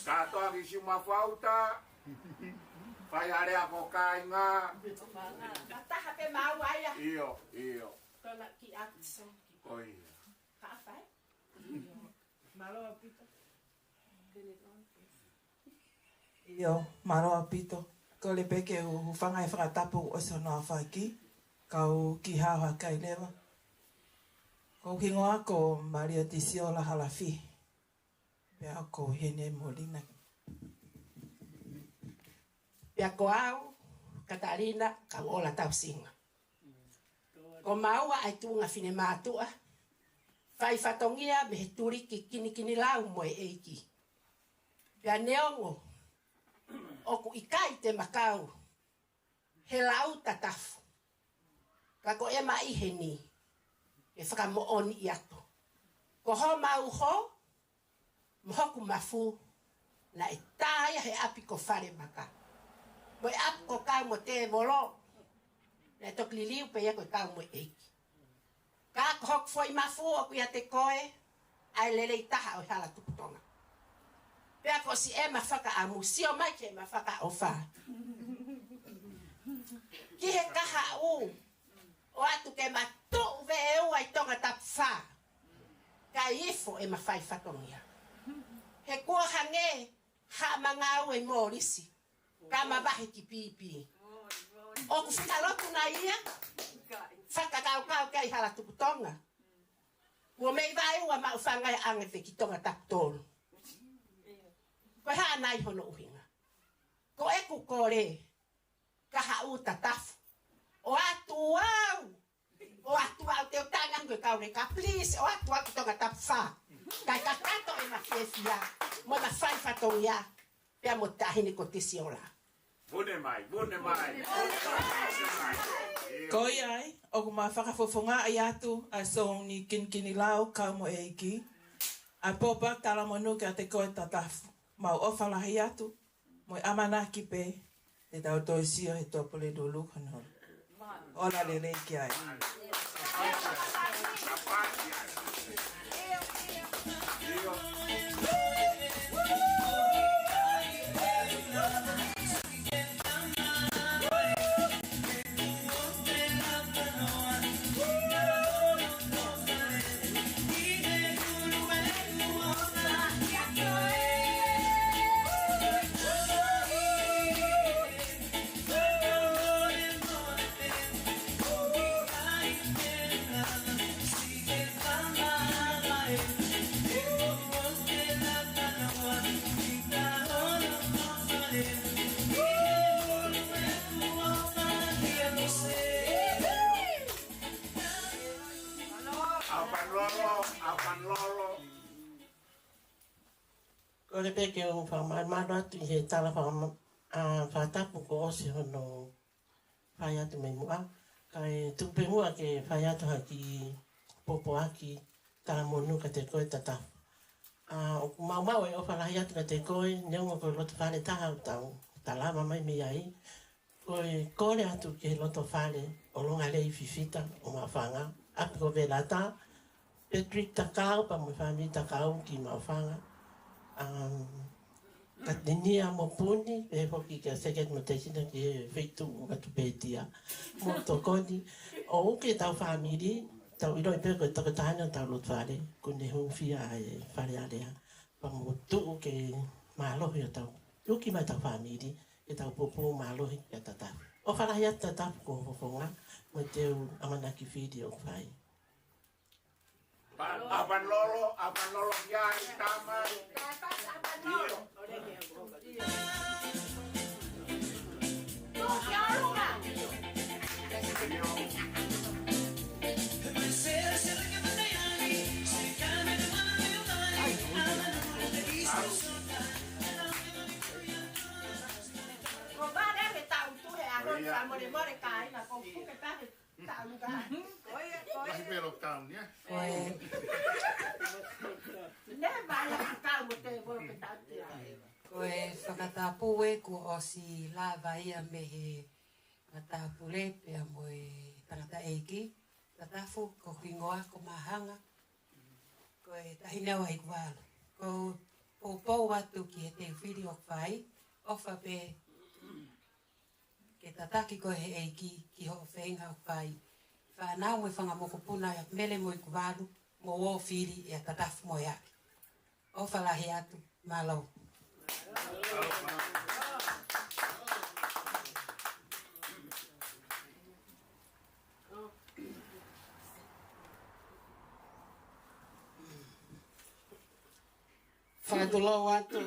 Kātoa ki Siumafauta. Fai ha lea ko e kāinga. Ka taha pē maua ia. ʻIo, ʻio. Kona ki Addison. Ko ia. Ka fai. Mālō ʻaupito. ʻIo, mālō ʻaupito. Kole pē ke u hūfanga he fakatapu ʻosi hono aofaki, kau ki hao hakai leva. Ko hoku hingoa ko Malia Tisiola Halafi. Pea ko Hene Molina. Pea ko au, Katalina Kauola Tausinga. Ko maua ʻa e tuʻunga finemātuʻa, fai fatongia mei he tuliki kinikinilau mo e ʻeiki. Pea neongo ʻoku ʻikai te ma kau he lau Tatafu, ka ko ʻema ʻi heni ke fakamoʻoniʻi atu. Ko homau hō mo hoku mafu naʻe tā ia he ʻapi ko Falemaka. Mo e ʻapi ko Kau mo Tēvolo, naʻe toki liliu pē ia ko e Kau mo e ʻEiki. Ka ko hoku foʻi mafu ʻoku ʻiate koe, ʻa e lelei taha ʻo e Hala Tupu Tonga. Pea ko siʻema fakaʻamu, sio mai ki heʻema fakaʻofa ki he kahaʻu, ʻoatu ke ma tuʻu veʻe ua ʻi Tongatapu fā, kae ifo ʻema fai fatongia. He kuo hangē haʻama ngāue ʻi Molisi, ka ma vahe ki Pipi. ʻOku fika lotu nai ia, fakakaukau ki ai Hala Tupu Tonga. Kuo mei vaeua Maʻufanga ʻo ʻange pē ki Tongatapu tolu. Ko e hā nai hono ʻuhinga? Ko ʻeku kole, kahaʻu Tatafu, ʻoatu au, ʻoatu au, te u tala ange ko e kau leka, please, ʻoatu au ki Tongatapu fā, kae kakato ʻema fiefia mo ʻema fai fatongia, pea mo e taʻahine ko Tisiola. Mai, vune mai. Ko ia ai, ʻoku ma fakafofongaʻi atu ʻa e sōuni kinikini lau kau mo e ʻEiki, ʻa e pōpoaki talamonū kiate koe Tatafu. Mau ʻofa lahi atu, mo e ʻamanaki pē te tau toe sio he Tuʻapulelulu hono ola lelei ki ai. ʻApanilolo, ʻapanilolo. Kole pē ke u fakamālō atu ʻi he tala fakama-, ʻa, fakatapu kuo ʻosi hono fai atu mei muʻa. Kae tuku pē muʻa ke fai atu ha kiʻi pōpoaki talamonū kiate koe Tatafu. ʻA, ʻoku maumau e ʻofa lahi atu kiate koe, neongo ko e loto fale taha ʻoku tau talava mai mei ai. Ko e kole atu ki he loto fale ʻo Longalei Fifita ʻo Maʻufanga, ʻapi ko Velata, Patrick Takau, pea mo e fāmili Takau ki Maʻufanga. Um, Katinia mo Puni, pehē foki kia Seketi mo Tesina ki he feituʻu ʻo Katupetia. Mo Tokoni, ʻo uke tau fāmili, tau ʻiloʻi pē ko e tokotaha ʻo tau loto fale, ko ʻene hūfia ʻa e Fale Alea. Pea mo tuʻu ke mālohi ʻo tau, uki mai tau fāmili, ke tau pōpō mālohi kia Tatafu. ʻOfa lahi atu Tatafu ko ho fofonga, mo e teu ʻamanaki fili ʻoku fai. ʻApanilolo, ʻapanilolo ki ai, tamai. Ko vale me tau tu he ʻaho, ia. Sa mole mole kāinga, ko fuke pake. Talu ka. Ko ia, ko ia. Lahi pē lockdown, ia. Ko e. Ne vale ka mo te vo ke tau tia. Ko e fakatapu ē kuo ʻosi lava ia mei he matāpule pea mo e tangataʻeiki. Tatafu, ko hoku hingoa ko Mahanga. Ko e taʻahine ʻa Vaikuvalu. Ko e poupou atu ki he teu fili ʻoku fai. ʻOfa pē ke tataki koe he ʻEiki ki hoʻo feinga ʻoku fai. Fānau mo e fanga mokopuna ʻa Mele mo Ikuvalu mo ʻo fili ʻa Tatafu mo e ʻEiki. ʻOfa lahi atu, mālō. Fakatulou atu.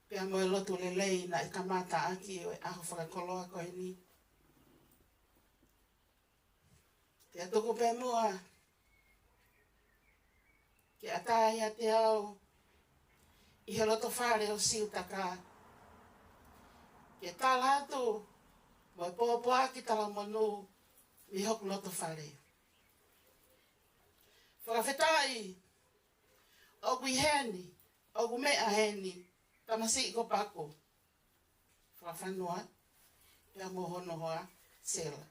Pea mo e lotu lelei naʻe kamata ʻaki ʻo e ʻaho fakakoloa ko eni. Pea tuku pē muʻa ke ʻatā ʻiate au ʻi he loto fale ʻo Siutaka. Ke tala atu mo e pōpoaki talamonū mei hoku loto fale. Fakafetaʻi ʻoku ʻi heni, ʻoku meʻa heni, tamasiʻi ko Paku. Fakafanua, pea mo hono hoa, Sela.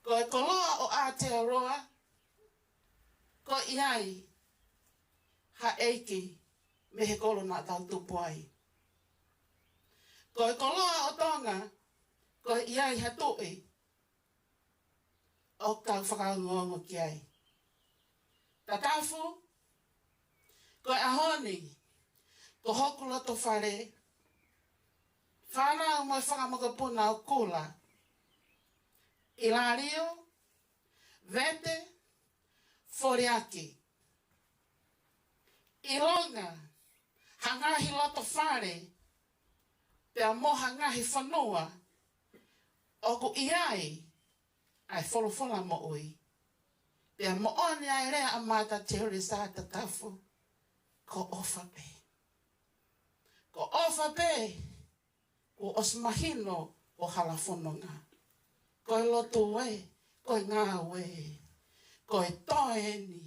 Ko e koloa ʻo Aotearoa, ko e ʻi ai ha ʻeiki mei he kolo naʻa tau tupu ai. Ko e koloa ʻo Tonga, ko e ʻi ai ha tuʻi ʻoku tau fakaongoongo ki ai. Tatafu, ko e ʻaho ni, ko hoku loto fale, fānau mo e fanga mokopuna ʻo Kula, ʻIlalio, Vete, Foliaki, ʻilonga ha ngaahi loto fale, pea mo ha ngaahi fonua ʻoku ʻi ai ʻa e folofola moʻui. Pea moʻoni ʻa e lea ʻa Mata Teresa, Tatafu, ko ʻofa pē. Ko ʻofa pē. ʻosi mahino ʻo hala fononga. Ko e lotu ē, ko e ngāue ē, ko e toe eni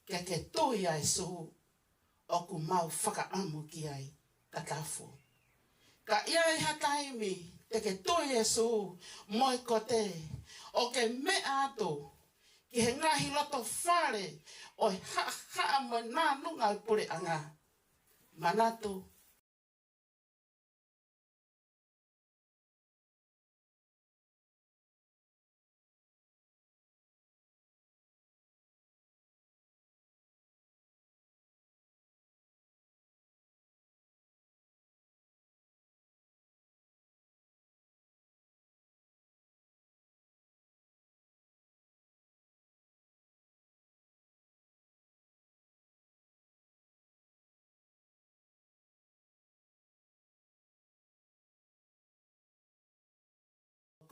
ke ke tui ʻa Sīsū ʻoku mau fakaʻamu ki ai, Tatafu. Ka ʻi ai ha taimi te ke tui ʻa Sīsū mo e kote ʻo ke meʻa atu ki he ngaahi loto fale ʻo e haʻahaʻa mo e nānunga ʻo e puleʻanga. Manatu,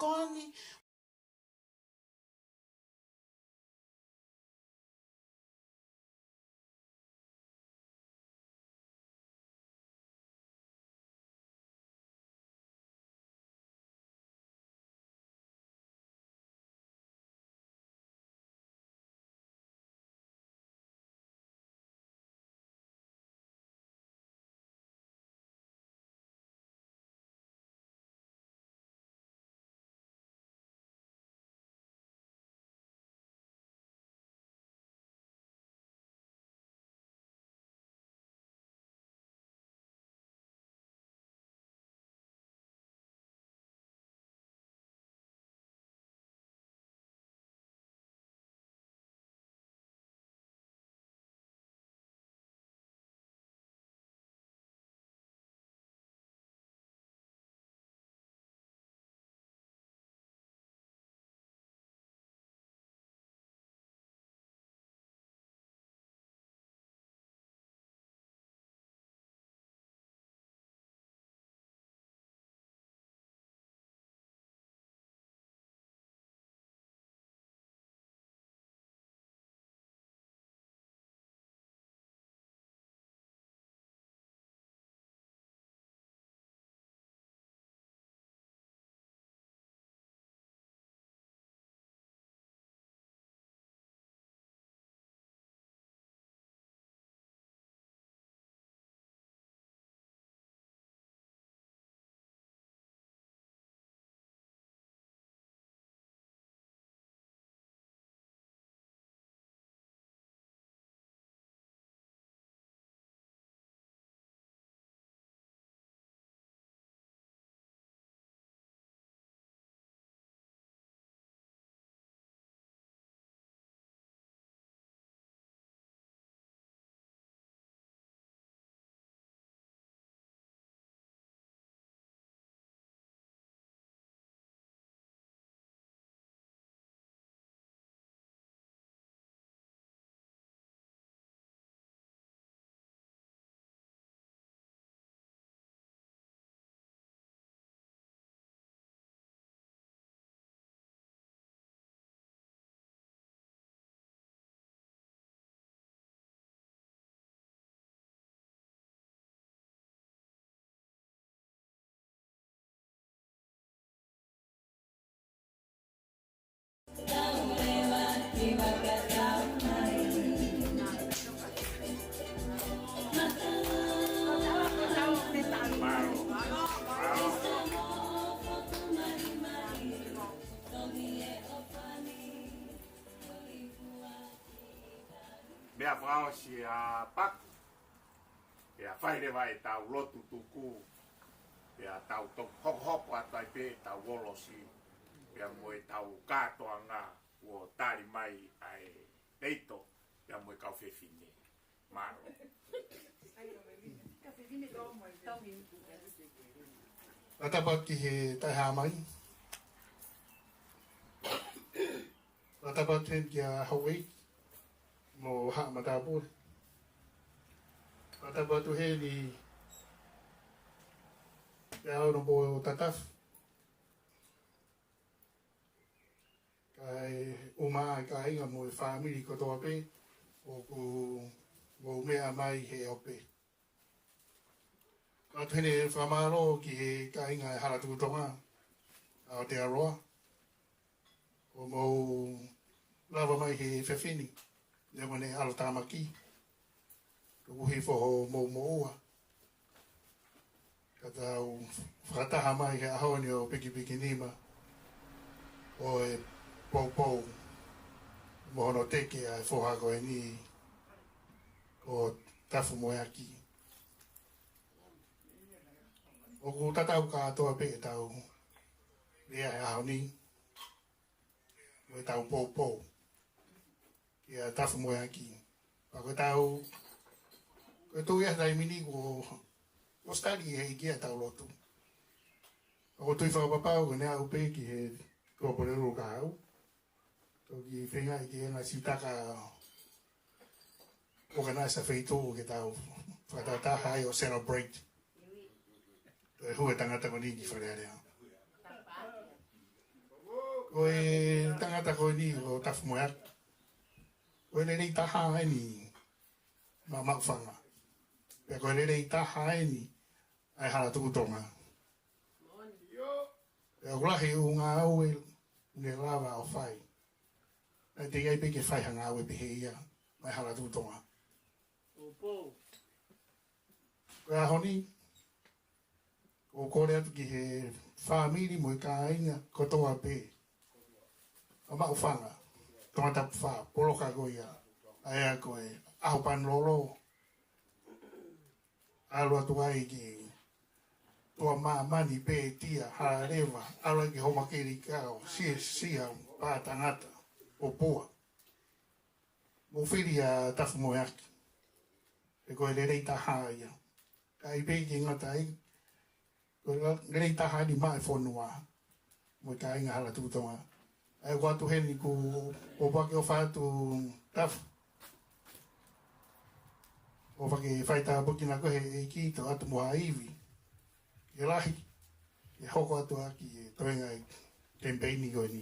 Koni. Meʻa fakaʻosi ʻa Paku. Pea fai leva ʻetau lotu tuku. Pea tau toki hokohoko atu ai pē ʻetau ʻolosi. Pea mo ʻetau kātoanga kuo tali mai ʻa e peito. Pea mo e kau fefine. Mālō. Fakatapu atu ki he Taʻehāmai. Fakatapu atu heni kia Houʻeiki mo Haʻa Matāpule. Fakatapu atu heni kia Honourable Tatafu. Kae ʻumaʻā e kāinga mo e fāmili kotoa pē ʻoku mou meʻa mai he ope. Atu heni e fakamālō ki he kāinga e Hala Tuʻu Tonga ʻo Aotearoa, ʻo mou lava mai he efiafi ni, neongo ʻene ʻalotāmaki, koeʻuhi foʻou mou moʻua. Ka tau fakataha mai he ʻaho ni ʻo pikipiki nima ʻo e poupou mo hono teke ʻa e foha ko eni ko Tafumoeaki. ʻOku tatau kātoa pē ʻetau lea he ʻaho ni, mo ʻetau poupou kia Tafumoeaki. Pea ko ʻetau, ko e tui ʻa e taimi ni kuo, kuo study he ʻEiki ʻetau lotu. ʻOku ou tui fakapapau ko ʻene aʻu pē ki he Tuʻapulelulu kahaʻu. Toki feingaʻi ke ʻi ai ha siutaka ʻoku ʻi ai ha feituʻu ke tau fakatahataha ai ʻo celebrate. Ko e hū e tangata ko eni ki Fale Alea. Ko e tangata ko eni ko Tafumoeaki, ko e lelei taha eni maʻa Maʻufanga. Pea ko e lelei taha eni ʻa e Hala Tuʻu Tonga. Pea ʻoku lahi e ʻū ngāue ʻoku ne lava ʻo fai. Naʻe teʻeki ai pē ke fai ha ngāue pehē ia maʻa e Hala Tuʻu Tonga. Ko e ʻaho ni, ʻoku ou kole atu ki he fāmili mo e kāinga kotoa pē ʻa Maʻufanga, Tongatapu Fā, poloka ko ia, ʻa ia ko e ʻAhopanilolo, ʻalu atu ai ki Tuʻamāmani, Pētia, Halaleva, ʻalu ai ki Homakelikao, Siasia, Pātangata, ʻo Pua. Mou fili ʻa Tafumoeaki, he ko e lelei taha ia. Ka ʻi ai pē ke ngata ai, ko e lelei taha eni maʻa e fonua mo e kāinga Hala Tuʻu Tonga. ʻA ia ʻoku ʻoatu heni ʻeku pōpoaki ʻofa atu Tafu, ʻofa ke fai tāpuekina koe he ʻEiki, toʻo atu mo ha ivi ke lahi, ke hoko atu ʻaki e toenga e kemipeini ko eni.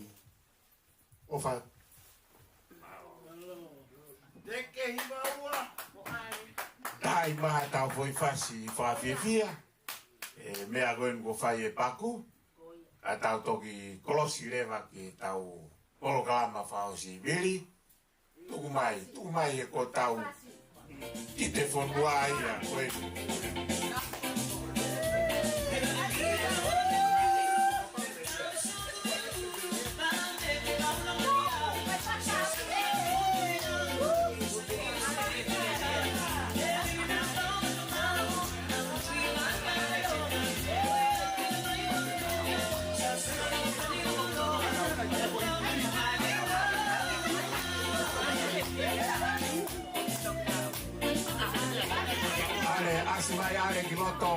ʻOfa. Teke hiva ua. Taimi ʻa ʻetau foʻi fasi fakafiefia, ʻe meʻa ko eni kuo fai e paku, ka tau toki kolosi leva ki heʻetau polokalama fakaʻosi. Vili, tuku mai, tuku mai e ko ʻetau kite fonua ia ko ē. ʻAle, ʻasi mai ʻAle ki loto.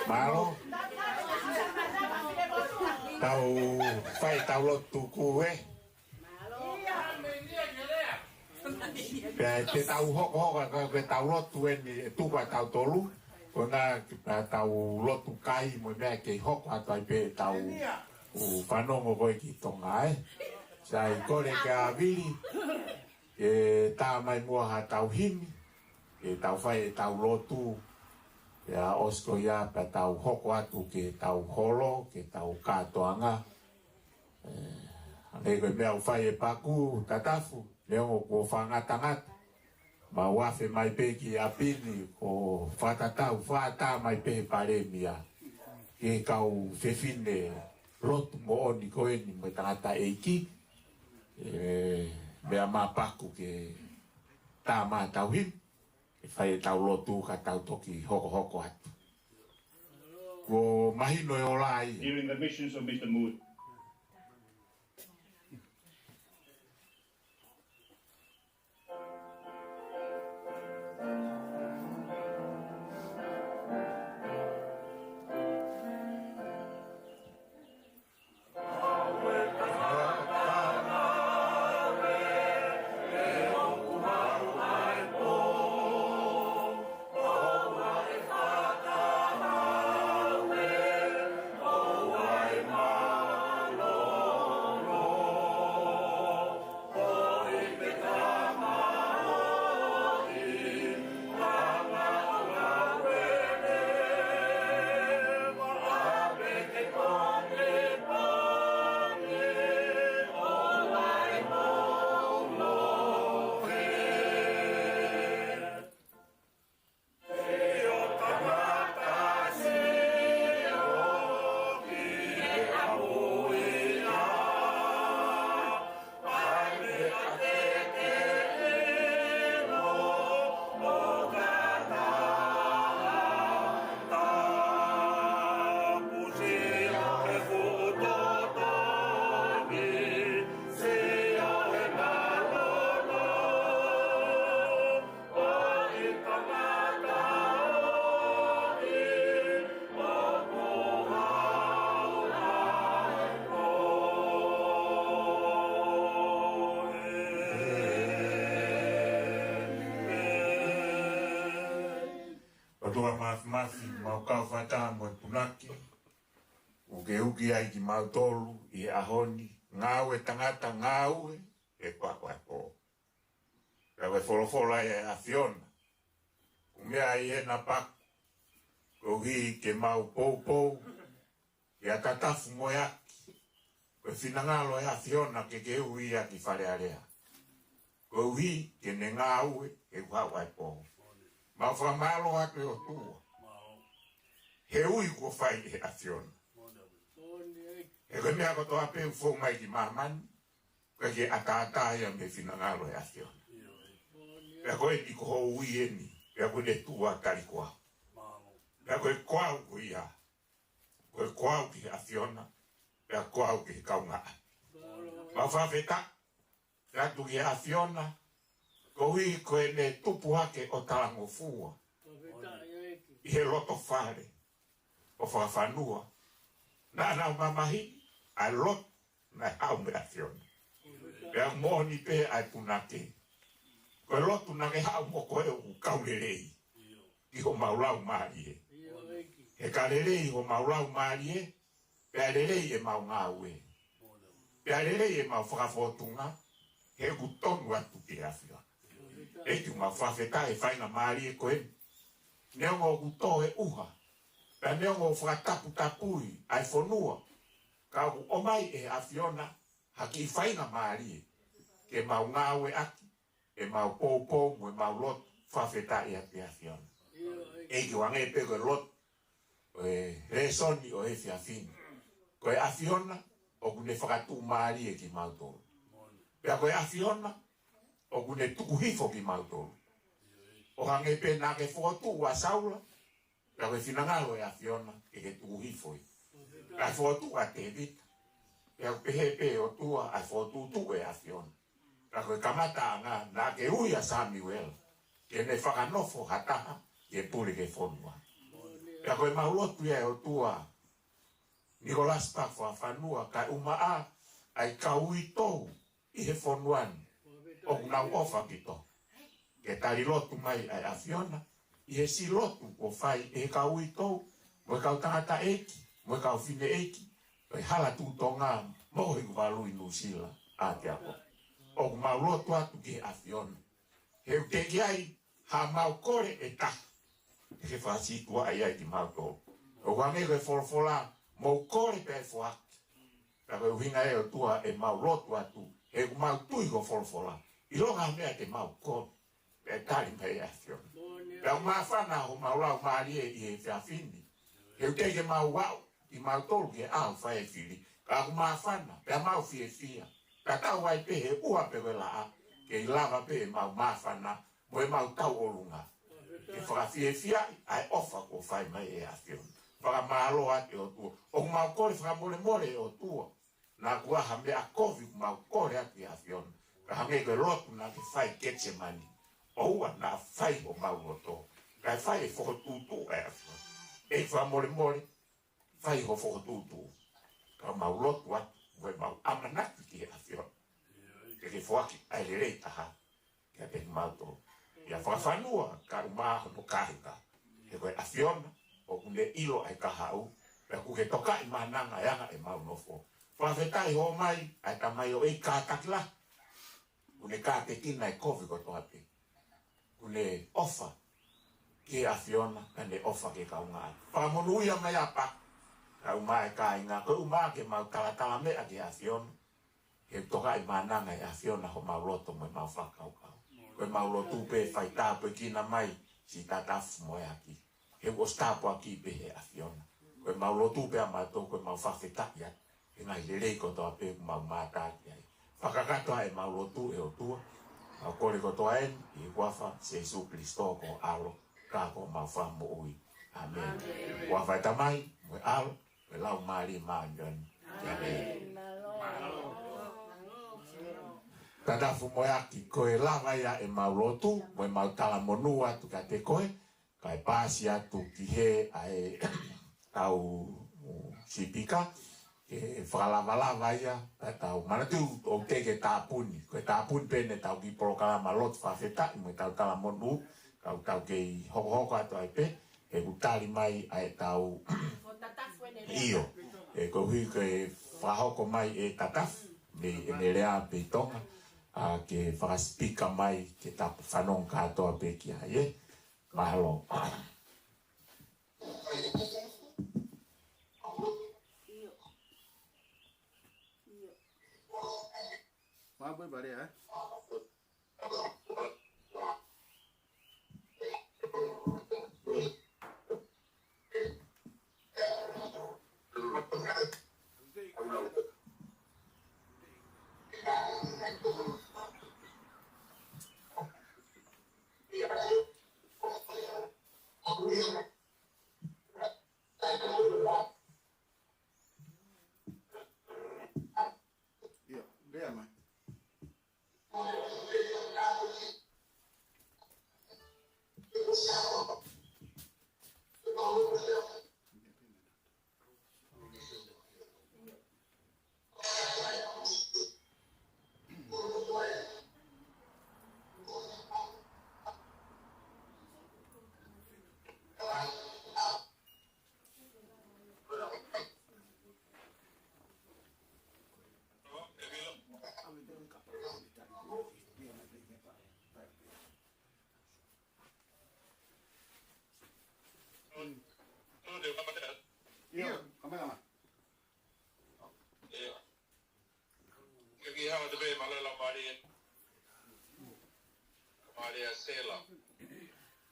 Mālō. Tau fai ʻetau lotu ē. Pea te tau hokohoko ʻa e, ko ʻetau lotu eni ʻe tuku ʻa tautolu. Ko ena pea tau lotu kai mo e meʻa ke hoko atu ai pē ʻetau fanongo ko ē ki Tonga ē. Sai, kole kia Vili ke tā mai muʻa haʻatau himi, ke tau fai ʻetau lotu. Pea ʻosi ko ia pea tau hoko atu ki heʻetau holo, ki heʻetau kātoanga. ʻE, hangē ko e meʻa ʻoku fai ʻe Paku, Tatafu, neongo kuo fakangatangata, mau afe mai pē ki ʻapi ni, ko fakatatau, fakatā mai pē ʻe he Palēmia ki he kau fefine lotu moʻoni ko eni mo e tangataʻeiki. ʻE, meʻa mai Paku ke tā mai ʻetau himi, ke fai ʻetau lotu ka tau toki hokohoko atu. Kuo mahino e ola ia. During the missions of Mister Mood. ʻOtua Māfimafi, mau kau fakataha mo e punake ʻoku ke uki ai kimautolu ʻi he ʻaho ni, ngāue tangata, ngāue ʻi he kuakua e pō. Pea ko e folofola ʻa e ʻAfiona, ʻoku meʻa ai ʻena Paku, koeʻuhi ke mau poupou, ʻia Tatafu mo e ʻEiki, ko e finangalo ʻo e ʻAfiona ke ke ui ia ki Fale Alea, koeʻuhi ke ne ngāue he kuakua e pō. Mau fakamālō atu ʻe ʻOtua he ui kuo fai ʻe he ʻAfiona. He ko e meʻa kotoa pē ʻoku fou mai ki māmani, ʻoku ʻikai ke ʻataʻatā ia mei he finangalo ʻo e ʻAfiona. Pea ko eni ko hoʻo ui eni, pea ʻoku ne tuʻu ʻo tali koau. Pea ko e koau ko ia, ko e koau ki he ʻAfiona, pea koau ki he kaungāʻapi. Mau fakafetaʻi atu ki he ʻAfiona, koeʻuhi ko ʻene tupu hake ʻo talangofua ʻi he loto fale ʻo fakafanua. Naʻa nau mamahiʻi ʻa e lotu naʻe haʻu mei he ʻAfiona. Pea moʻoni pē ʻa e punake, ko e lotu naʻa ke haʻu mo koe ʻoku kau lelei ki homau laumālie. He ka lelei homau laumālie, pea lelei ʻemau ngāue, pea lelei ʻemau fakafōtunga, he ʻoku tonu atu ki he ʻAfiona. ʻEiki, mau fakafetaʻi he faingamālie ko eni. Neongo ʻoku tō e ʻuha, pea neongo ʻoku fakataputapui ʻa e fonua, ka ʻoku ʻomai ʻe he ʻAfiona ha kiʻi faingamālie ke mau ngāueʻaki ʻemau poupou mo ʻemau lotu, fakafetaʻi atu ki he ʻAfiona. ʻEiki, ʻo hangē pē ko e lotu ʻo e lēsoni ʻo e efiafi ni, ko e ʻAfiona ʻoku ne fakatuʻumālie kimautolu. Pea ko e ʻAfiona ʻoku ne tuku hifo kimautolu. ʻO hangē pē naʻa ke fokotuʻu ʻa Saula, pea ko e finangalo ʻo e ʻAfiona ke ke tuku hifo ia. Naʻe fokotuʻu ʻa Tēvita, pea ʻoku pehē pē ʻOtua ʻa e fokotuʻutuʻu ʻo e ʻAfiona. Ka ko e kamataʻanga naʻa ke ui ʻa Samiuela ke ne fakanofo ha taha ke pule ki he fonua. Pea ko ʻemau lotu ia ʻe ʻOtua, Nikolasi Paka Fakafanua, kae ʻumaʻā ʻa e kau uitou ʻi he fonua ni ʻoku nau ʻofa ki Tonga, ke tali lotu mai ʻa e ʻAfiona ʻi he siʻi lotu kuo fai ʻe he kau uitou, mo e kau tangataʻeiki, mo e kau fineʻeiki ʻo e Hala Tuʻi Tonga mo Hikuvalu ʻi Nuʻusila, ʻa e ako. ʻOku mau lotu atu ki he ʻAfiona, he ʻoku teʻeki ai haʻamau kole ʻe taha ke fakasītuʻaʻi ai kimautolu. ʻOku hangē ko e folofola, mou kole pea ʻe foaki. Ka ko e ʻuhinga ia ʻOtua ʻemau lotu atu, he ʻoku mau tui ko e folofola, ʻilonga ha meʻa te mau kole, pea ʻe tali mai ʻe he ʻAfiona. Pea ʻoku māfana homau laumālie ʻi he efiafi ni, he ʻoku teʻeki ke mau aʻu kimautolu ki he ʻaho fai e fili, ka ʻoku māfana pea mau fiefia. Tatau ai pē he ʻuha pe ko e laʻā, kei lava pē ʻemau māfana mo ʻemau tauʻolunga ke fakafiefiaʻi ʻa e ʻofa kuo fai mai ʻe he ʻAfiona. Fakamālō atu ʻe ʻOtua. ʻOku mau kole fakamolemole ʻe ʻOtua, naʻa kuo ʻi ai ha meʻa kovi ʻoku mau kole atu ki he ʻAfiona, ka hangē ko e lotu naʻa ke fai ʻi Ketisemani. ʻOua naʻa fai homau loto, kae fai e fokotuʻutuʻu ʻa e ʻAfiona. ʻEiki fakamolemole, fai ho fokotuʻutuʻu. Ka mau lotu atu, mo ʻemau ʻamanaki ki he ʻAfiona, ke ke foaki ʻa e lelei taha kiate kimautolu. ʻIa Fakafanua kae ʻumaʻā hono kāinga, he ko e ʻAfiona ʻoku ne ʻilo ʻa e kahaʻu, pea ʻoku ke tokaʻi mānanga e anga ʻemau nofo. Fakafetaʻi, hoko mai ʻa e tamaioʻeiki kātaki lahi, ʻoku ne kātekina e kovi kotoa pē. ʻOku ne ʻofa ki he ʻAfiona, ka ne ʻofa ki he kaungā. Fakamonūʻia mai ʻa Paka, kae ʻumaʻā e kāinga, kae ʻumaʻā ke mau talatala meʻa ki he ʻAfiona, he ʻoku tokaʻi mānanga ʻe he ʻAfiona homau loto mo ʻemau fakakaukau. Ko ʻemau lotu pē, fai tāpuekina mai siʻi Tatafu Moeaki, he kuo ʻosi tāpuakiʻi pē ʻe he ʻAfiona. Ko ʻemau lotu pē ʻamautolu, ko ʻemau fakafetaʻi atu he ngaahi lelei kotoa pē ʻoku mau mātā ki ai. Fakakakato ʻemau lotu ʻe ʻOtua, mau kole kotoa eni ʻi he huafa ʻo Sīsū Kalaisi ko ho ʻAlo ka ko homau Fakamoʻui. ʻĀmeni. ʻĀmeni. Huafa ʻo e Tamai, mo e ʻAlo, mo e Laumālie Māʻoniʻoni. ʻĀmeni. Tatafu Moeaki, ko e lava ia ʻemau lotu mo ʻemau talamonū atu kiate koe, kae paasi atu ki hē ʻa e kau sipika ke fakalavalava ia, ka tau manatuʻi ʻoku teʻeki ke tāpuni. Ko e tāpuni pē eni ʻetau kiʻi polokalama lotu fakafetaʻi mo ʻetau talamonū, ka ʻoku tau kei hokohoko atu ai pē, he ʻoku tali mai ʻa ʻetau ʻio. He koeʻuhi ko e fakahoko mai ʻe Tatafu mei ʻene lea pē ʻi Tonga, ʻa, ke fakasipika mai ke tau fanongo kātoa pē ki ai, ē. Mahalo. Mapu e pale, ē? ʻIo, lea mai. ʻIo, kamata. ʻIo. Ke ki hao te pe malala mare. Mare a sela.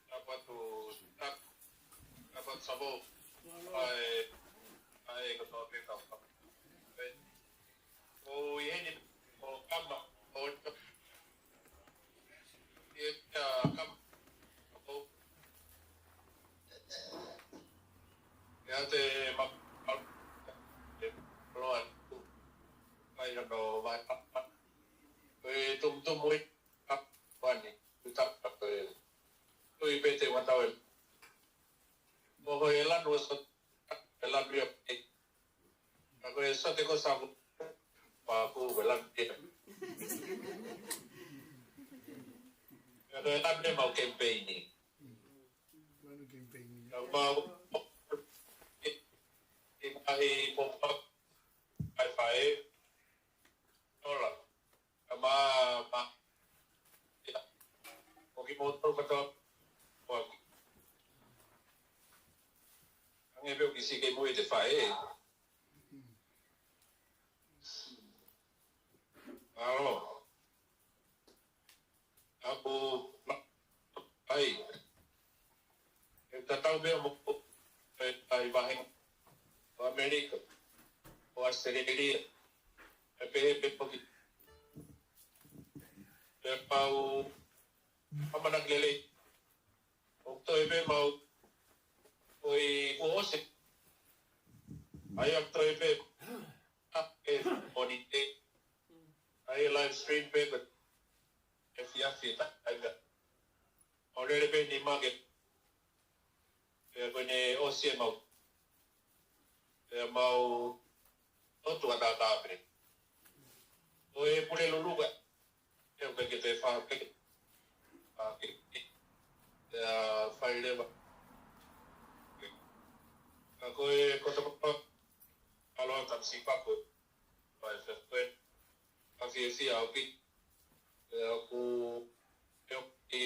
Tapu atu, tapu, tapu atu savo. ʻAi, ʻai, ko tō pe kau. ʻO ʻi heni, ʻo kama, ʻo ʻi he kama, ʻo ʻi he te ma, ma, te loa tu, mai na ko vai pa, pa, ʻo e tum tum ui, pa, wani, uta, pa, ʻo e, ui pe te wata oi. Ko e lanu ʻo e sote, e lanu ia pē. Ka ko e sote ko Samoa, pea ko e lanu ia. Ka ko e lanu ia mau kemipeini. Lanu kemipeini. Ka mau, ʻi, ʻi mahi popa, ai fai, ola. Ka ma, ma, ia. Ko kimoutolu kātoa. Ko aku. Hangē pē ʻoku ke sio ki mui ʻete fai. Mālō. Apu, ma, ai. ʻE tatau pē mo, ʻe, ʻai vahenga. ʻO ʻAmelika. ʻO ʻAositelēlia. ʻE pehē pē foki. Pea pau, ʻamanaki lelei. ʻOku toe pē mau, ʻoi, ʻo ʻosi. ʻAi ʻoku toe pē, a, e, ʻo ni te. ʻAi live stream pē, ko e fiafi ta, ʻai ka. ʻO lele pē ni make. Pea ko ʻene ʻosi e mau. Pea mau, ʻo tuʻa tātā pē. ʻO e pule luluka. ʻE, ʻo ke te fā pē. Fā pē. Pea fai leva. Ka ko e, ko e tapa, alo a tam si pa ko. Fai fai fai. Ka fiefia au ki. Pea ʻoku, ʻe ʻoku, ʻi,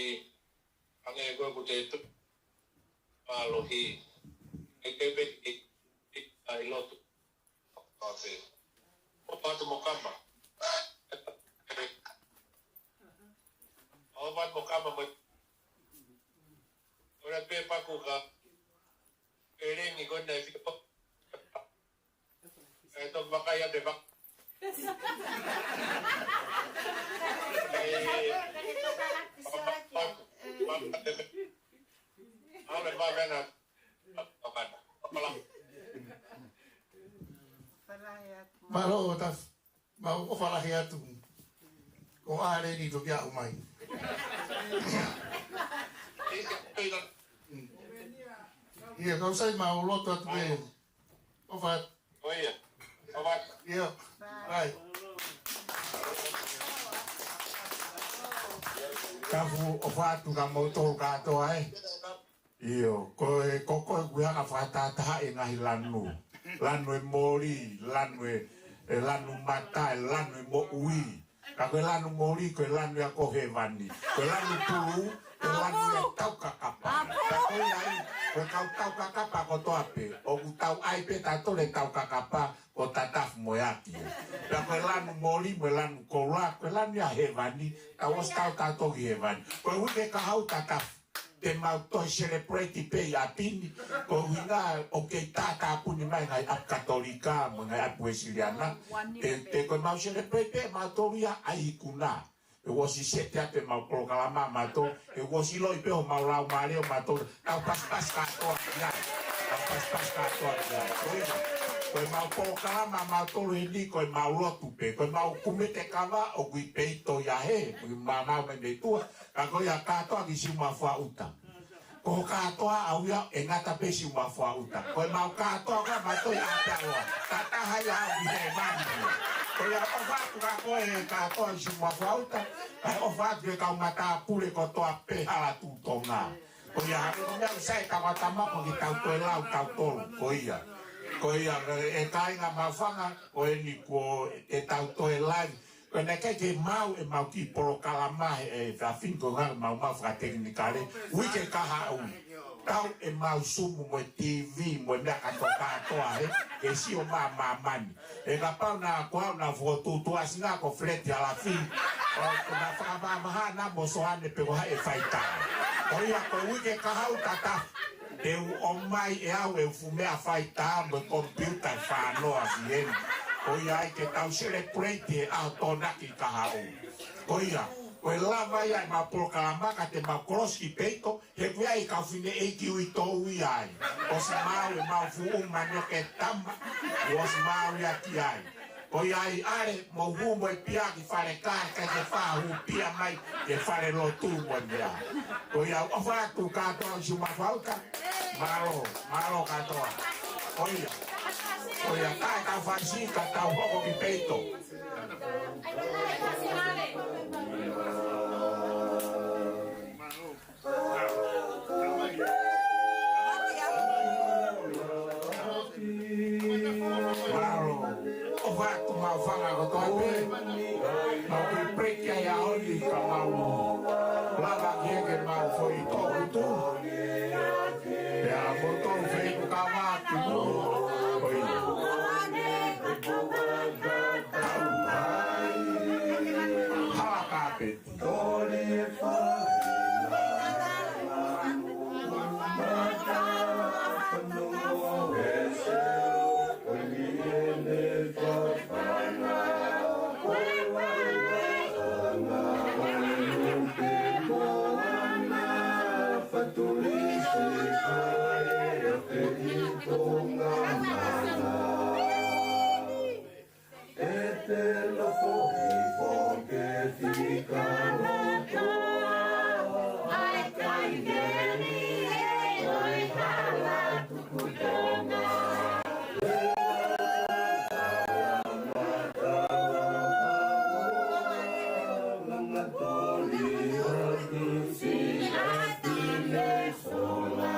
hangē ko ʻeku te tu. Mālohi. ʻE ke pe, ʻi, ʻi, ʻai lotu. Pea pē. ʻO patu mo kama. ʻO patu mo kama mo. ʻOla pē paku ka. ʻE lengi ko na e fika. ʻE tō vakai a te vak. ʻE, ʻo patu. Patu te. ʻAle ma vena. Mālō, Taf, mau ʻofa lahi atu. Ko ʻAleni toki aʻu mai. Ia, kau sai mau lotu atu pē. ʻOfa atu. ʻIo. ʻOfa atu. Ia. Ai. Kafu ʻofa atu ka mau tolu kātoa, ē. ʻIo, ko e, ko, ko e ʻuhinga fakatātā e ngaahi lanu. Lanu e moli, lanu e, e lanu mata, e lanu e moʻui. Ka ko e lanu moli, ko e lanu ia ko hēvani. Ko e lanu pulu, ko e lanu ia taukakapa. Ka ko ia ai, ko e kau taukakapa kotoa pē. ʻOku tau ʻai pē tautolu e taukakapa, ko Tatafu mo e ʻAki. Ka ko e lanu moli, mo e lanu koula, ko e lanu ia hēvani, tau ʻosi tau tautolu ki hēvani. Ko e uike kahaʻu Tatafu. Te mau toe celebrate pē ʻi ʻapi ni, ko e ʻuhinga ʻoku kei tātāpuni mai ngaahi ʻapi Katolika, mo ngaahi ʻapi Uēsiliana. Te, te ko e mau celebrate pē mautolu ia ʻa e ikuna. ʻE ʻosi seti atu e mau polokalama mautolu, ʻe ʻosi loi pē ʻo mau lau mālie ʻo mautolu, tau pasipasi kātoa ki ai. Tau pasipasi kātoa ki ai. Ko ia, ko e mau polokalama mautolu eni, ko e mau lotu pē, ko e mau kumete kava, ʻoku ʻi peito ia he, ʻi mamau mai mei tuʻa, ka ko ia kātoa ki Siumafuaʻuta. Ko kātoa au ia ʻe ngata pē Siumafuaʻuta. Ko e mau kātoa ka matoi a taloa. Tataha ia au ki hēvani. Ko ia ʻofa atu ka ko e kātoa Siumafuaʻuta. Kae ʻofa atu ki he kau matāpule kotoa pē hala tuʻu Tonga. Ko ia hake ko mea usai ka watama ko ki tau toe lau tau tolu. Ko ia. Ko ia e kāinga Maʻufanga, ko eni ko e tau toe live. Ko e naʻe ʻikai ke maʻu e mau kiʻi polokalama he efiafi ni ko e ngalo mau mau fakatekinikale. Uike kahaʻu. Tau e mau sumu mo e TV mo e meʻa kātoa kātoa he, ke sio mai ʻa māmani. He kapau naʻa ko au naʻa fokotuʻutuʻu ʻasi ngā ko Feleti Alafi. ʻO ko na fakamamaha na mo Soane pe ko hai e faitā. Ko ia ko e uike kahaʻu Tatafu. Te u ʻomai ʻe au e fuʻu meʻa faitā mo e komipiuta ʻe fānoa ki heni. Ko ia ai ke tau celebrate he ʻaho Tokonaki kahaʻu. Ko ia, ko e lava ia e mau polokalama ka te mau kolosi ki peito, he ko ia e kau fineʻeiki uitou ia ai. ʻOsi maʻu e mau fuʻu manioke tama, ʻosi maʻu ia ki ai. Ko ia ai ʻalu mo hū mo e pia ki fale kae, kae ke fā hū pia mai ki fale lotu mo e meʻa. Ko ia ʻofa atu kātoa ʻo Siu Mafauta. Mālō, mālō kātoa. Ko ia. Ko ia kae tau fasi ka tau hoko ki peito. Mālō. ʻOfa atu mau fanga kotoa pē. Mau kiʻi break ai ʻaho ni ka mau lava ki he ke mau foʻi toʻutu. Pea mo tō feku ka vatu. Oi. Hala ka pē. E te nofo hifo ke fika loto ai kai keni e ʻoi hala tuku Tonga. Langa toli atu si ati nei sola.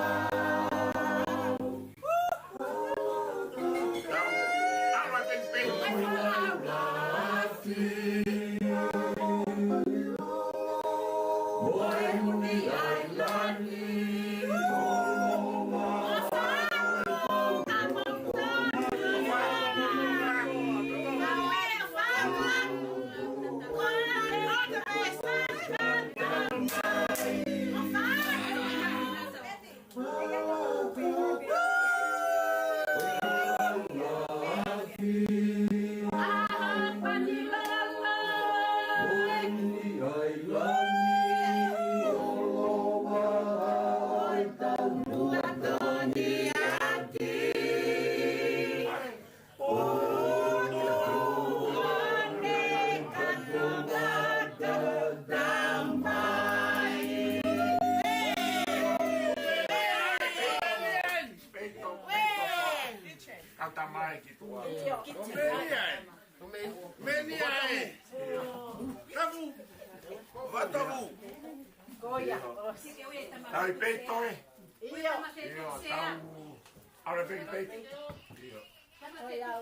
Peito, peito. Kata mai ki tuʻa. Meni ai. Meni ai. Tapu. Vatapu. Tau ʻi peito ē. ʻIo, tau. ʻAlu pē ki peito. ʻIo.